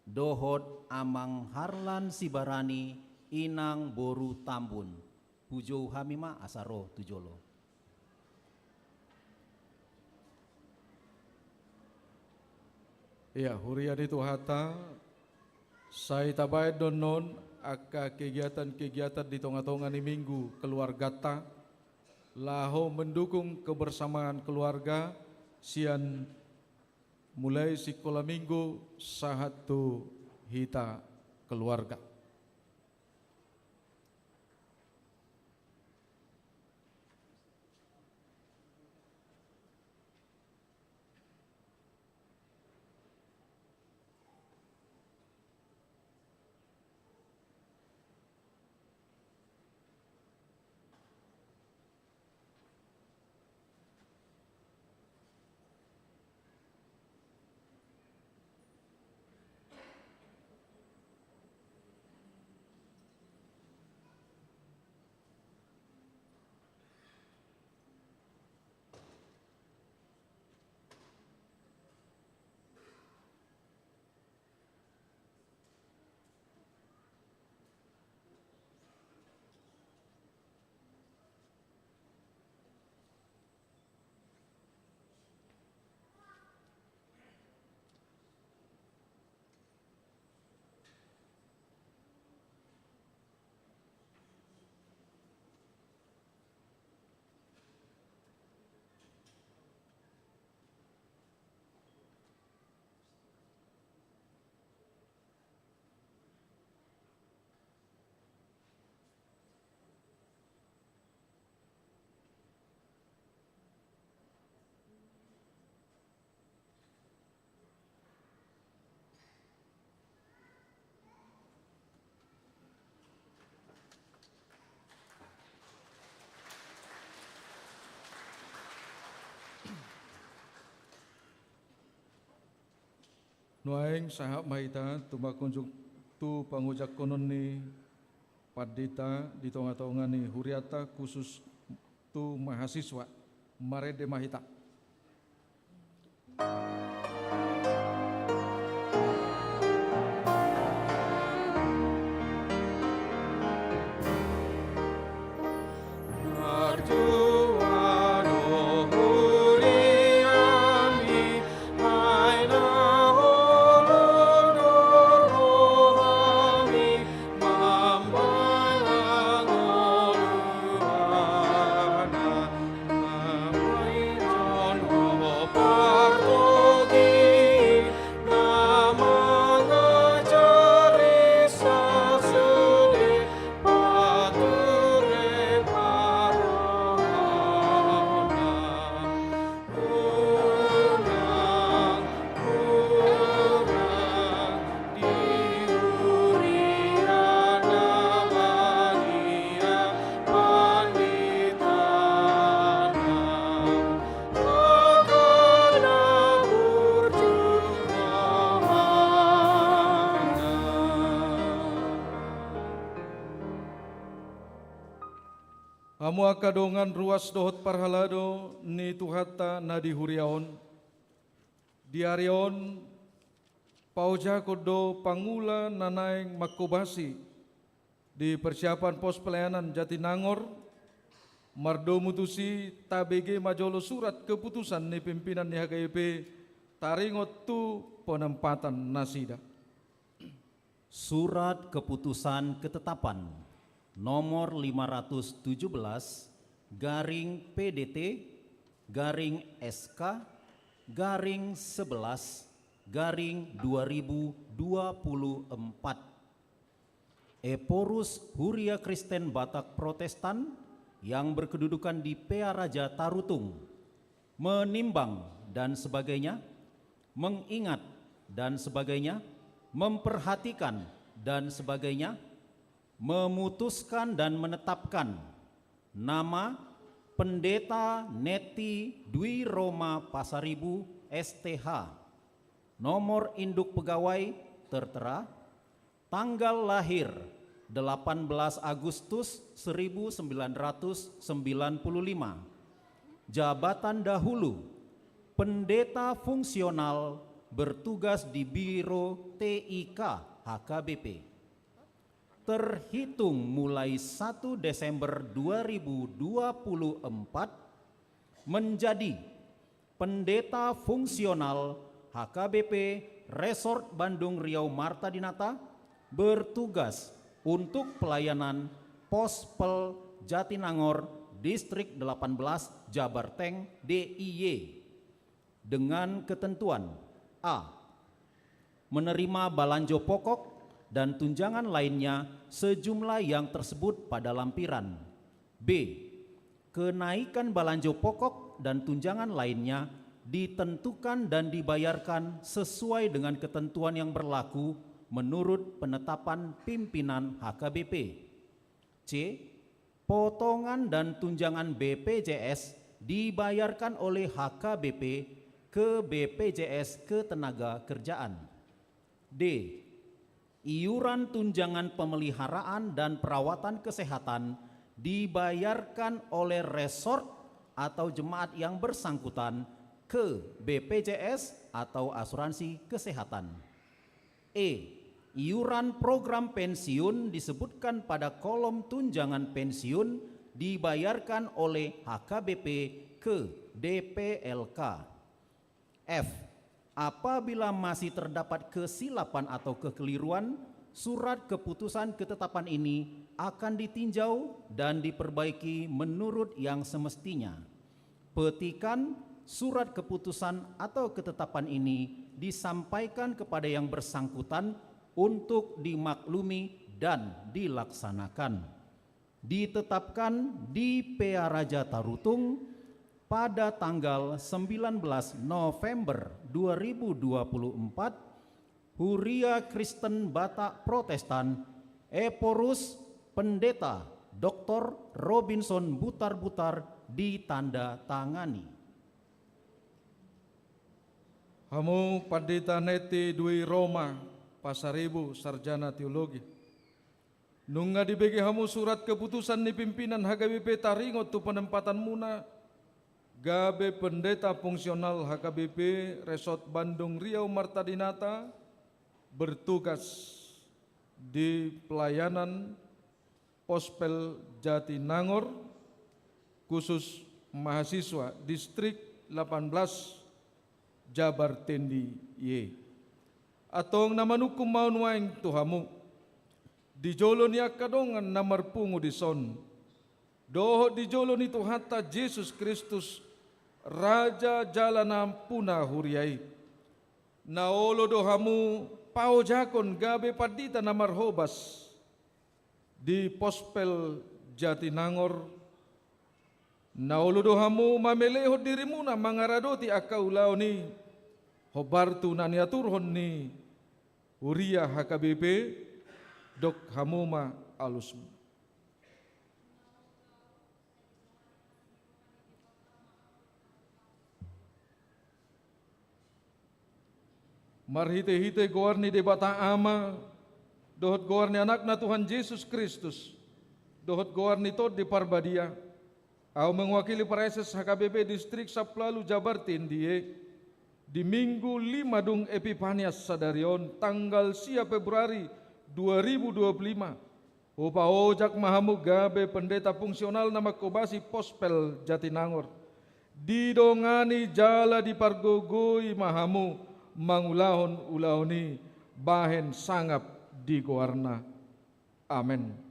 dohot Amang Harlan Sibarani, inang boru Tambun. Hujou hami ma asa ro tu jolo. Ia, huria ni Tuhanta, sai tabaen do annon angka kegiatan-kegiatan di tonga-tonga ni minggu keluarganta, laho mendukung kebersamaan keluarga sian mulai sikola minggu sahat tu hita keluarga. Nuaeng sahat ma hita tumangkunjuk tu pangojangkonon ni pandita di tonga-tonga ni hurianta, khusus tu mahasiswa. Marende ma hita. Hamu angka dongan ruas dohot parhalado ni Tuhanta na di huria on, di ari on paojakkon do pangula na naeng manghobasi di persiapan pos pelayanan Jatinangor. Mardomu tusi tabege ma jolo surat keputusan ni pimpinan ni H K B P taringot tu penempatan nasida. Surat Keputusan Ketetapan nomor lima ratus tujuh belas garing P D T garing S K garing sebelas garing dua ribu dua puluh empat. Ephorus Huria Kristen Batak Protestan yang berkedudukan di Pearaja Tarutung, menimbang dan sebagainya, mengingat dan sebagainya, memperhatikan dan sebagainya, memutuskan dan menetapkan nama Pendeta Neti Dwi Roma Pasaribu, S T H. Nomor induk pegawai tertera, tanggal lahir delapan belas Agustus seribu sembilan ratus sembilan puluh lima. Jabatan dahulu, pendeta fungsional bertugas di Biro T I K H K B P. Terhitung mulai satu Desember dua ribu dua puluh empat, menjadi pendeta fungsional H K B P Resort Bandung Riau Marta Dinata, bertugas untuk pelayanan Pospel Jatinangor, Distrik delapan belas, Jabarteng D I Y, dengan ketentuan: A, menerima balanjo pokok dan tunjangan lainnya sejumlah yang tersebut pada lampiran. B, kenaikan balanjo pokok dan tunjangan lainnya ditentukan dan dibayarkan sesuai dengan ketentuan yang berlaku menurut penetapan pimpinan H K B P. C, potongan dan tunjangan B P J S dibayarkan oleh H K B P ke B P J S Ketenagakerjaan. D, iuran tunjangan pemeliharaan dan perawatan kesehatan dibayarkan oleh resort atau jemaat yang bersangkutan ke B P J S atau asuransi kesehatan. E, iuran program pensiun disebutkan pada kolom tunjangan pensiun dibayarkan oleh H K B P ke D P L K. F, apabila masih terdapat kesilapan atau kekeliruan, surat keputusan ketetapan ini akan ditinjau dan diperbaiki menurut yang semestinya. Petikan surat keputusan atau ketetapan ini disampaikan kepada yang bersangkutan untuk dimaklumi dan dilaksanakan. Ditetapkan di Pearaja Tarutung pada tanggal sembilan belas November dua ribu dua puluh empat, Huria Kristen Batak Protestan, Ephorus Pendeta Doktor Robinson Butarbutar, ditandatangani. Hamu Pandita Neti Dwi Roma Pasaribu, Sarjana Teologi. Nunga dibege hamu surat keputusan ni pimpinan H K B P taringot tu penempatanmuna gabe pendeta fungsional H K B P Resort Bandung Riau Marta Dinata, bertugas di pelayanan Pospel Jatinangor, khusus mahasiswa Distrik delapan belas, Jabarteng D I Y. Antong na manungkun ma nuaeng tu hamu, di jolo ni angka dongan na marpungu dison, dohot di jolo ni Tuhanta Jesus Kristus, Raja jala na ampuna huria i, na olo do hamu paojakon gabe pandita na marhobas di Pospel Jatinangor, na olo do hamu mamelehon dirimuna mangaradoti angka ulaon i, hombar tu na niaturhon ni huria H K B P, dok hamu ma alusmu. Marhitehite goar ni Debata Ama, dohot goar ni Anakna Tuhan Jesus Kristus, dohot goar ni Tondi Parbadia, Ahu mewakili praeses H K B P Distrik Sampulu Ualu Jabar T N D I E, di Minggu lima dung Epipanias sadari on, tanggal sia Februari dua ribu dua puluh lima, hupaojak ma hamu gabe pendeta fungsional na mangkobasi Pospel Jatinangor. Didongani jala dipargogoi ma hamu mangulahon ulaon i bahen sangap di goarna. Amen.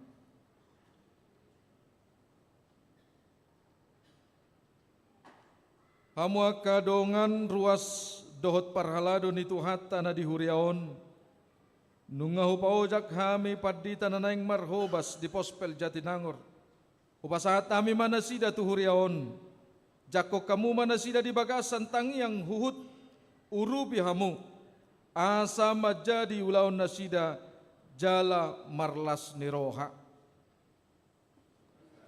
Hamu angka dongan, ruas dohot parhalado ni Tuhanta na di huria on, nunga hupaojak hami pandita na naeng marhobas di Pospel Jatinangor. Hupasahat hami ma nasida tu huria on. Jangkon hamu ma nasida di bagasan tangiang huhut urupi hamu, asa manjadi ulaon nasida jala marlas ni roha.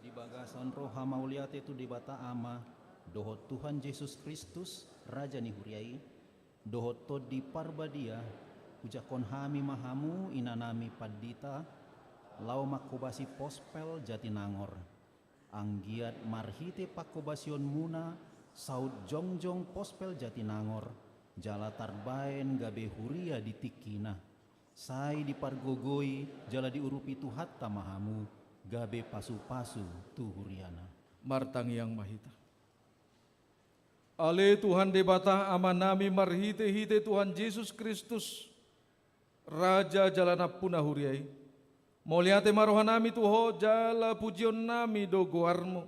Di bagasan roha mauliate tu Debata Ama, dohot Tuhan Jesus Kristus, Raja ni huria i, dohot Tondi Parbadia, hujangkon hami ma hamu inanami pandita, laho mangkobasi Pospel Jatinangor. Anggiat marhite pangkobasionmuna, saut jongjong Pospel Jatinangor, jala tarbaen gabe huria di tingkina. Sai dipargogoi jala diurupi Tuhanta ma hamu, gabe pasupasu tu huriana. Martangiang ma hita. Ale Tuhan Debata Amanami, marhitehite Tuhan Jesus Kristus, Raja jala nampuna huria i, mauliate ma rohanami tu Ho jala pujionnami do goarmu.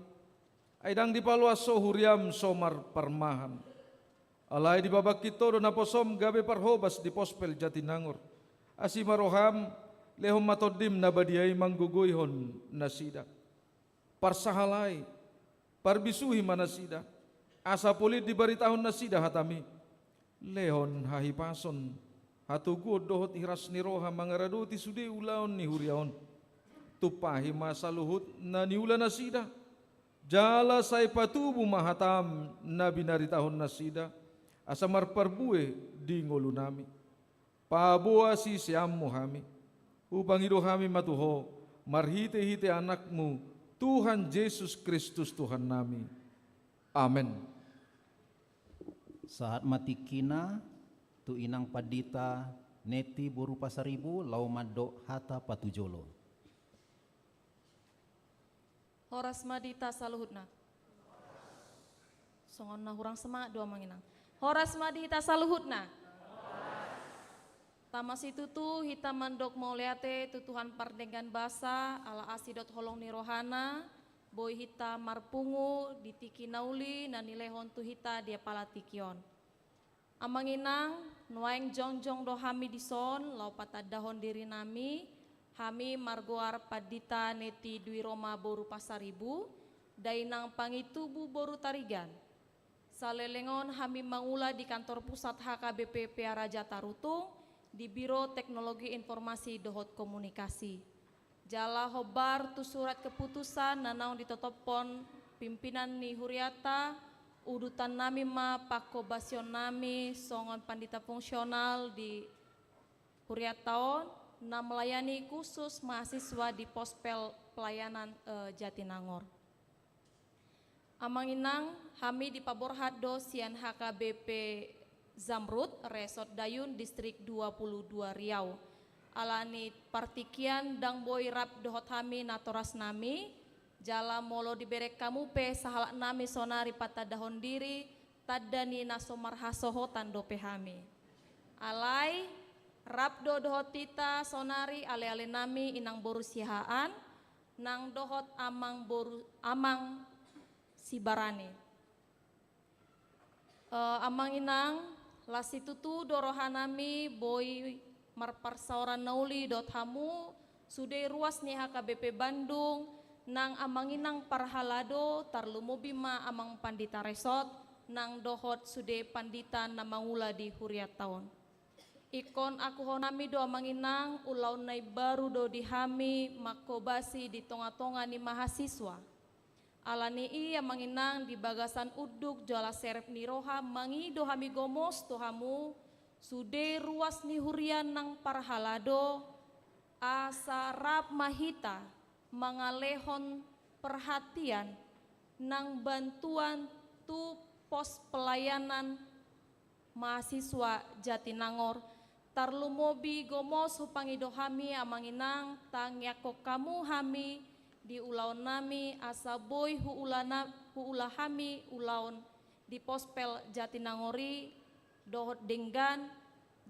Ai ndang dipaloas Ho huriam so marparmahan. Alai dipabangkit Ho do naposom gabe parhobas di Pospel Jatinangor. Asi ma roham, lehon ma Tondim na badia i manggogoihon nasida. Parsahalai, parbisuhi ma nasida, asa polin dibaritahon nasida hatami. Lehon hahipason, hatoguon dohot hiras ni roha mangaradoti sude ulaon ni huria on. Tumpahi ma saluhut na niula nasida, jala sai patubu ma hatam na binaritahon nasida, asa marparbue di ngolunami. Paboa siseanmu hami. Hupangido hami ma tu Ho, marhitehite Anakmu, Tuhan Jesus Kristus Tuhannami. Amen. Sahat ma tingkina tu inang pandita Neti boru Pasaribu, laho mandok hata patujolo. Horas ma di hita saluhutna. Songon na hurang semangat do amang inang. Horas ma di hita saluhutna. Tama situtu hita mandok mauliate tu Tuhan pardenggan basa, ala asi dohot holong ni rohana, boi hita marpungu di tingki na uli na nilehon tu hita di apala tingki on. Amang inang, nuaeng jongjong do hami dison, laho patandahon dirinami, hami margoar Pandita Neti Dwi Roma boru Pasaribu, dainang Pangitubu boru Tarigan. Saleleng on hami mangula di kantor pusat H K B P Pearaja Tarutung, di Biro Teknologi Informasi dohot Komunikasi. Jala hombar tu surat keputusan na naung ditotophon pimpinan ni huriata, udutannami ma pangkobasionnami songon pandita fungsional di huriata on, na melayani khusus mahasiswa di Pospel Pelayanan, eh, Jatinangor. Amang inang, hami dipaborhat do sian H K B P Zamrud, Resort Dayun, Distrik dua puluh dua Riau. Ala ni partingkian ndang boi rap dohot hami natorasnami, jala molo dibereng hamu pe sahalaknami sonari patandahon diri, tanda ni na so marhasohotan dope hami. Alai, rap do dohot hita sonari alealenami inang boru Siahaan, nang dohot amang boru, amang Sibarani. Eh, amang inang, las situtu do rohanami boi marparsaoran na uli dohot hamu, sude ruas ni H K B P Bandung, nang amang inang parhalado, tarlumobi ma amang pandita resort, nang dohot sude pandita na mangula di huriata on. Ingkon akuhonami do amang inang, ulaon na imbaru do di hami mangkobasi di tongatonga ni mahasiswa. Ala ni i amang inang, di bagasan unduk jala serep ni roha mangido hami gomos tu hamu, sude ruas ni huria nang parhalado, asa rap ma hita mangalehon perhatian, nang bantuan tu pos pelayanan mahasiswa Jatinangor. Tarlumobi gomos hupangido hami amang inang, tangiangkon hamu hami di ulaonnami asa boi huula na-, huula hami ulaon di Pospel Jatinangor i dohot denggan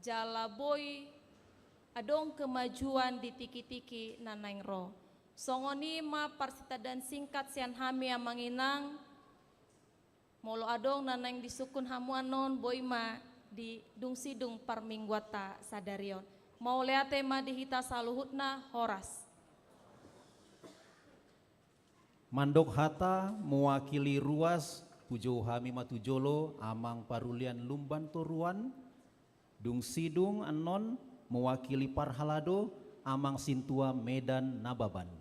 jala boi adong kemajuan di tiki-tiki na naeng ro. Songon i ma parsitandaan singkat sian hami amang inang. Molo adong na naeng disungkun hamu annon, boi ma di dung sidung parmingguanta sadari on. Mauliate ma di hita saluhutna, horas. Mandok hata mewakili ruas, pujou hami ma tu jolo amang parulian Lumban Toruan, dung sidung annon mewakili parhalado amang sintua Medan Nababan.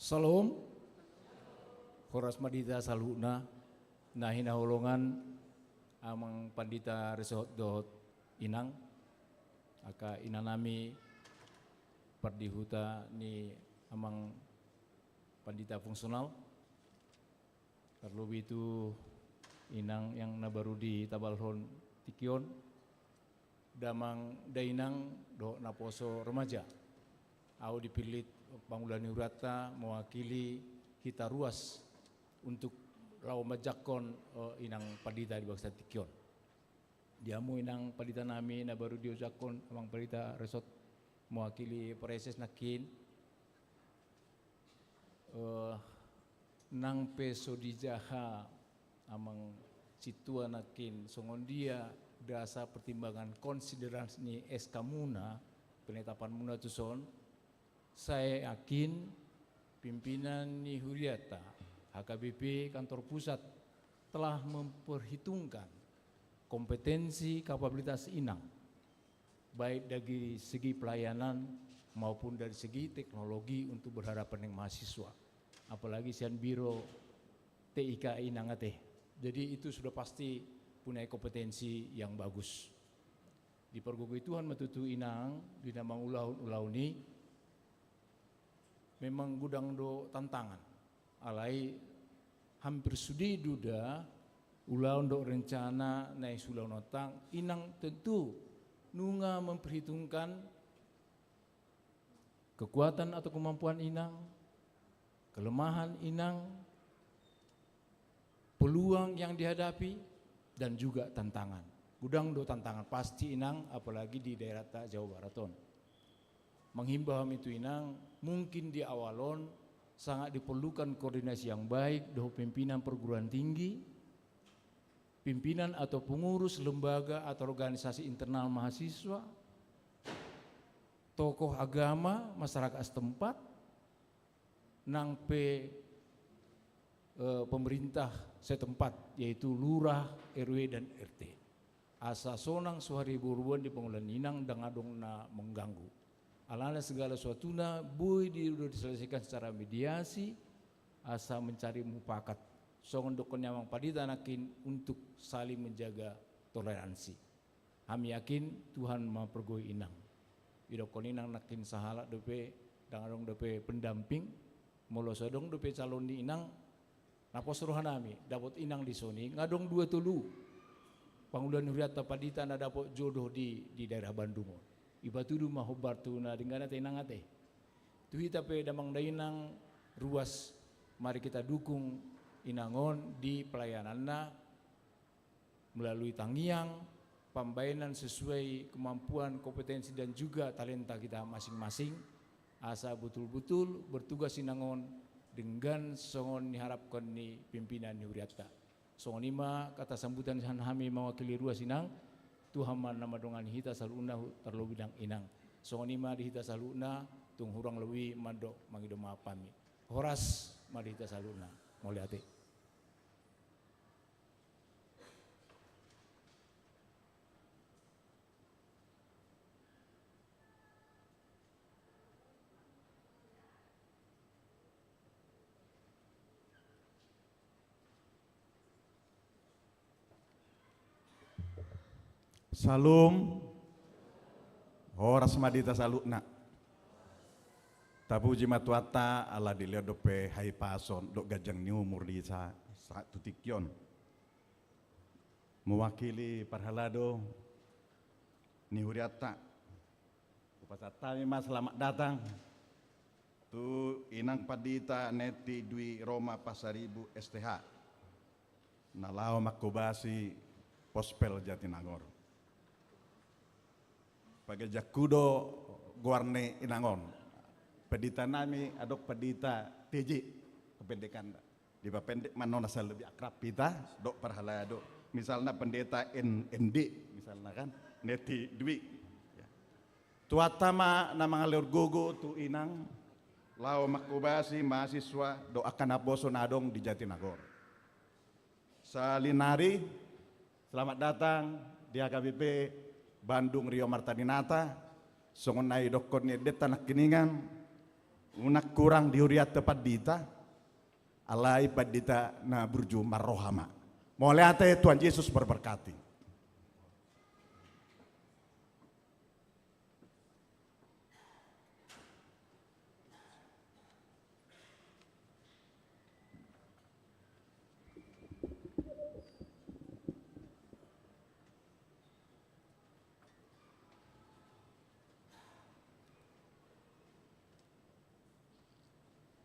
Salom. Horas ma di hita saluhutna, na hinaholongan amang pandita resort dohot inang, angka inanami pardihuta ni amang pandita fungsional. Tarlobi tu inang yang na baru ditabalhon tingki on, damang dainang dohot naposo remaja. Ahu dipillit pangula ni hurianta mewakili hita ruas untuk laho manjangkon, eh, inang pandita di bagasan tingki on. Di hamu inang pandita nami na baru diojangkon amang pandita resort mewakili praeses nangkin. Eh, nang pe so dijaha amang sintua nangkin songon dia dasar pertimbangan konsideransi ni S K muna, penetapan muna tuson, sai yakin pimpinan ni hurianta H K B P kantor pusat telah memperhitungkan kompetensi kapabilitas inang, baik dari segi pelayanan maupun dari segi teknologi untuk berhadapan dengan mahasiswa, apalagi sian biro T I K inang ate. Jadi itu sudah pasti punya kompetensi yang bagus. Dipargogoi Tuhan ma tutu inang di na mangulahon ulaon i. Memang godang do tantangan, alai hampir sude do da ulaon dohot rencana naeng siulahononta, inang tentu nunga memperhitungkan kekuatan atau kemampuan inang, kelemahan inang, peluang yang dihadapi, dan juga tantangan. Godang do tantangan pasti inang, apalagi di daerah ta Jawa Barat on. Menghimbau hami tu inang, mungkin di awal on sangat diperlukan koordinasi yang baik dohot pimpinan perguruan tinggi, pimpinan atau pengurus lembaga atau organisasi internal mahasiswa, tokoh agama masyarakat setempat, nang pe, eh, pemerintah setempat, yaitu lurah, R W, dan R T. Asa sonang suhari boruan di pangula ni inang, ndang adong na mengganggu. Alana segala sesuatuna boi di, sudah diselesaikan secara mediasi, asa mencari mufakat. Songon dohonon ni amang pandita nangkin untuk saling menjaga toleransi. Hami yakin Tuhan ma pargogoi inang. Didokkon inang nangkin sahalak dope, ndang adong dope pendamping. Molo so adong dope calon ni inang, na pos rohanami dapot inang di son i, nga adong dua tolu pangula ni hurianta pandita na dapot jodoh di, di daerah Bandung on. Ipatudu ma hombar tu na denggan ate inang ate. Tu hita pe damang dainang ruas, mari kita dukung inang on di pelayananna melalui tangiang, pambaenan sesuai kemampuan, kompetensi, dan juga talenta kita masing-masing, asa betul-betul bertugas inang on denggan songon niharapkon ni pimpinan ni hurianta. Songon i ma kata sambutan sian hami mewakili ruas inang, Tuhan ma na mandongani hita saluhutna, tarlobi nang inang. Songon i ma di hita saluhutna, tung hurang lobi mandok mangido maaf hami. Horas ma di hita saluhutna. Mauliate. Syalom. Horas ma di hita saluhutna. Tapuji ma Tuhanta ala dilehon dope hahipason dohot ganjang ni umur di sa-, sahat tu tingki on. Mewakili parhalado ni hurianta, hupasahat hami ma selamat datang tu Inang Pandita Neti Dwi Roma Pasaribu S T H, na laho manghobasi Pospel Jatinangor. Paganjangku do goar ni inang on. Pandita nami adong Pandita T J, kependekanna. Dipapendek ma annon asa lebih akrab hita dohot parhalado. Misalna Pandita N-, N D, misalna kan, Neti Dwi. Ya. Tuhanta ma na mangalehon gogo tu inang, laho manghobasi mahasiswa dohot angka naposo na adong di Jatinangor. Sahali nari, selamat datang di H K B P Bandung Rio Marta Dinata, songon na didokkon ni endenta nangkiningan, unang kurang di hurianta pandita, alai pandita na burju marroha ma. Mauliate, Tuhan Yesus memberkati.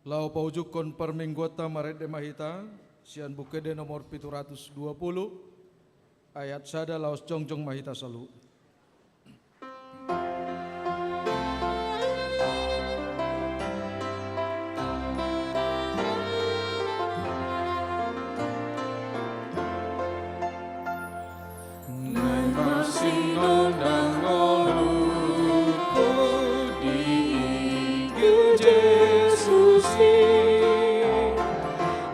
Laho paujungkon parmingguanta, marende ma hita sian Buku Ende nomor pitu ratus dua puluh, ayat sada laos jongjong ma hita saluhut. Naeng marsinon ndang ngolungku di igil Jesus i,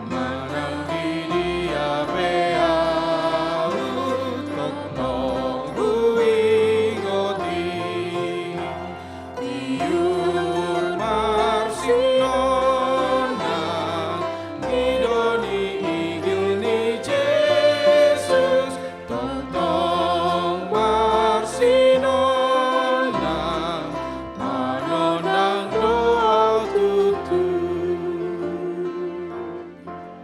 manang di dia pe ahu tongtong huingot i. Tiur marsinon ndang, ngido ni igil ni Jesus, tongtong marsinon ndang, manonang do ahu tutu.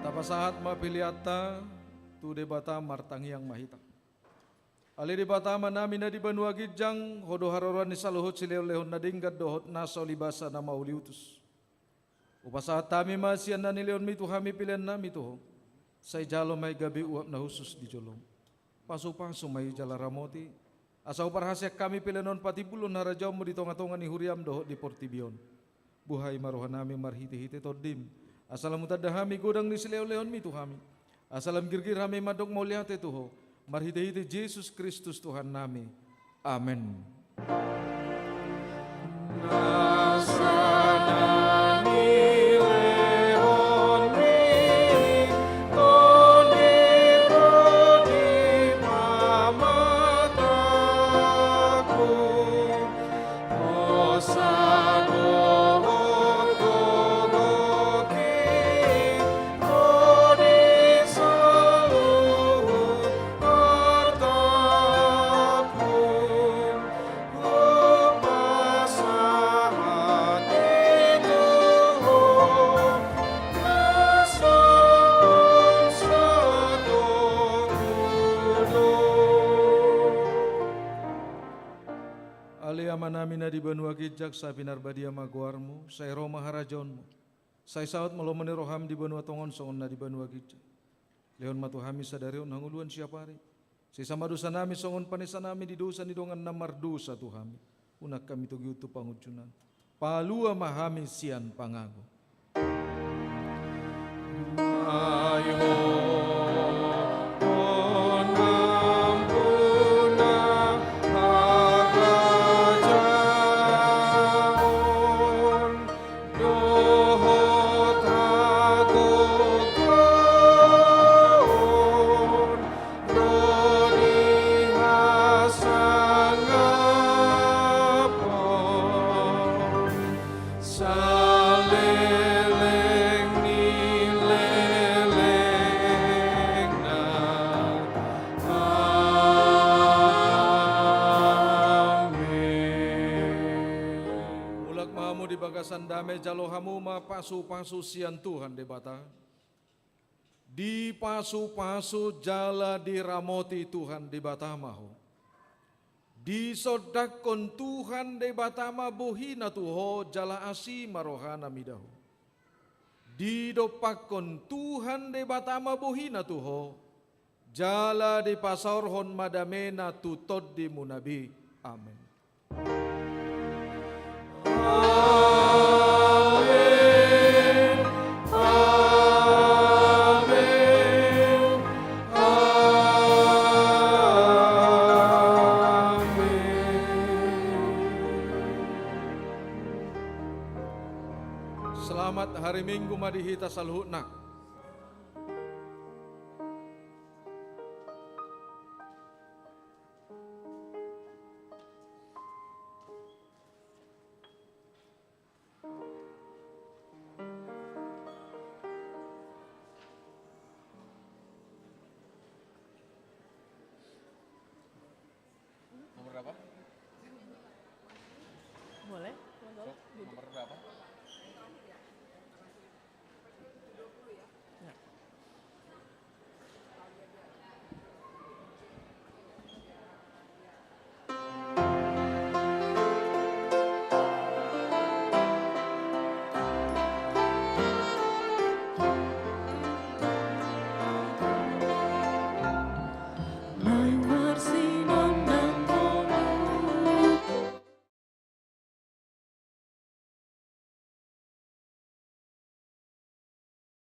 Tapasahat ma peleanta tu Debata, martangiang ma hita. Ale Debata Amanami na di banua ginjang, Ho do haroroan ni saluhut silehonlehon na denggan dohot na so libasa na mauliutus. Hupasahat hami ma sian na nilehonMi tu hami peleannami tu Ho. Sai jalo ma i gabe uap na hushus di joloM. Pasupasu ma i jala ramoti, asa huparhaseang hami pelean on patimbulhon harajaonMu di tongatonga ni huriaM dohot di portibi on. Buhai ma rohanami marhitehite TondiM, asa lam hutanda hami godang ni silehonlehonMi tu hami, asa lam girgir hami mandok mauliate tu Ho, marhitehite Jesus Kristus Tuhannami. Amen. Ale Amanami na di banua ginjang, sai pinarbadia ma goarMu, sai ro ma harajaonMu, sai saut ma lomo ni rohaM di banua tonga on songon na di banua ginjang. Lehon ma tu hami sadari on hangoluan siapari. Sesa ma dosanami songon panesanami di dosa ni dongan na mardosa tu hami. Unang hami togihon tu pangunjunan. Palua ma hami sian pangago. Dame jalo hamu ma pasupasu sian Tuhan Debata. Dipasupasu jala diramoti Tuhan Debata ma ho. Disondangkon Tuhan Debata ma bohina tu ho jala asi ma rohana mida ho. Didompakkon Tuhan Debata ma bohina tu ho, jala dipasaorhon ma damena tu tondimuna be. Amen. Amen. Amen. Amen. Selamat hari Minggu ma di hita saluhutna.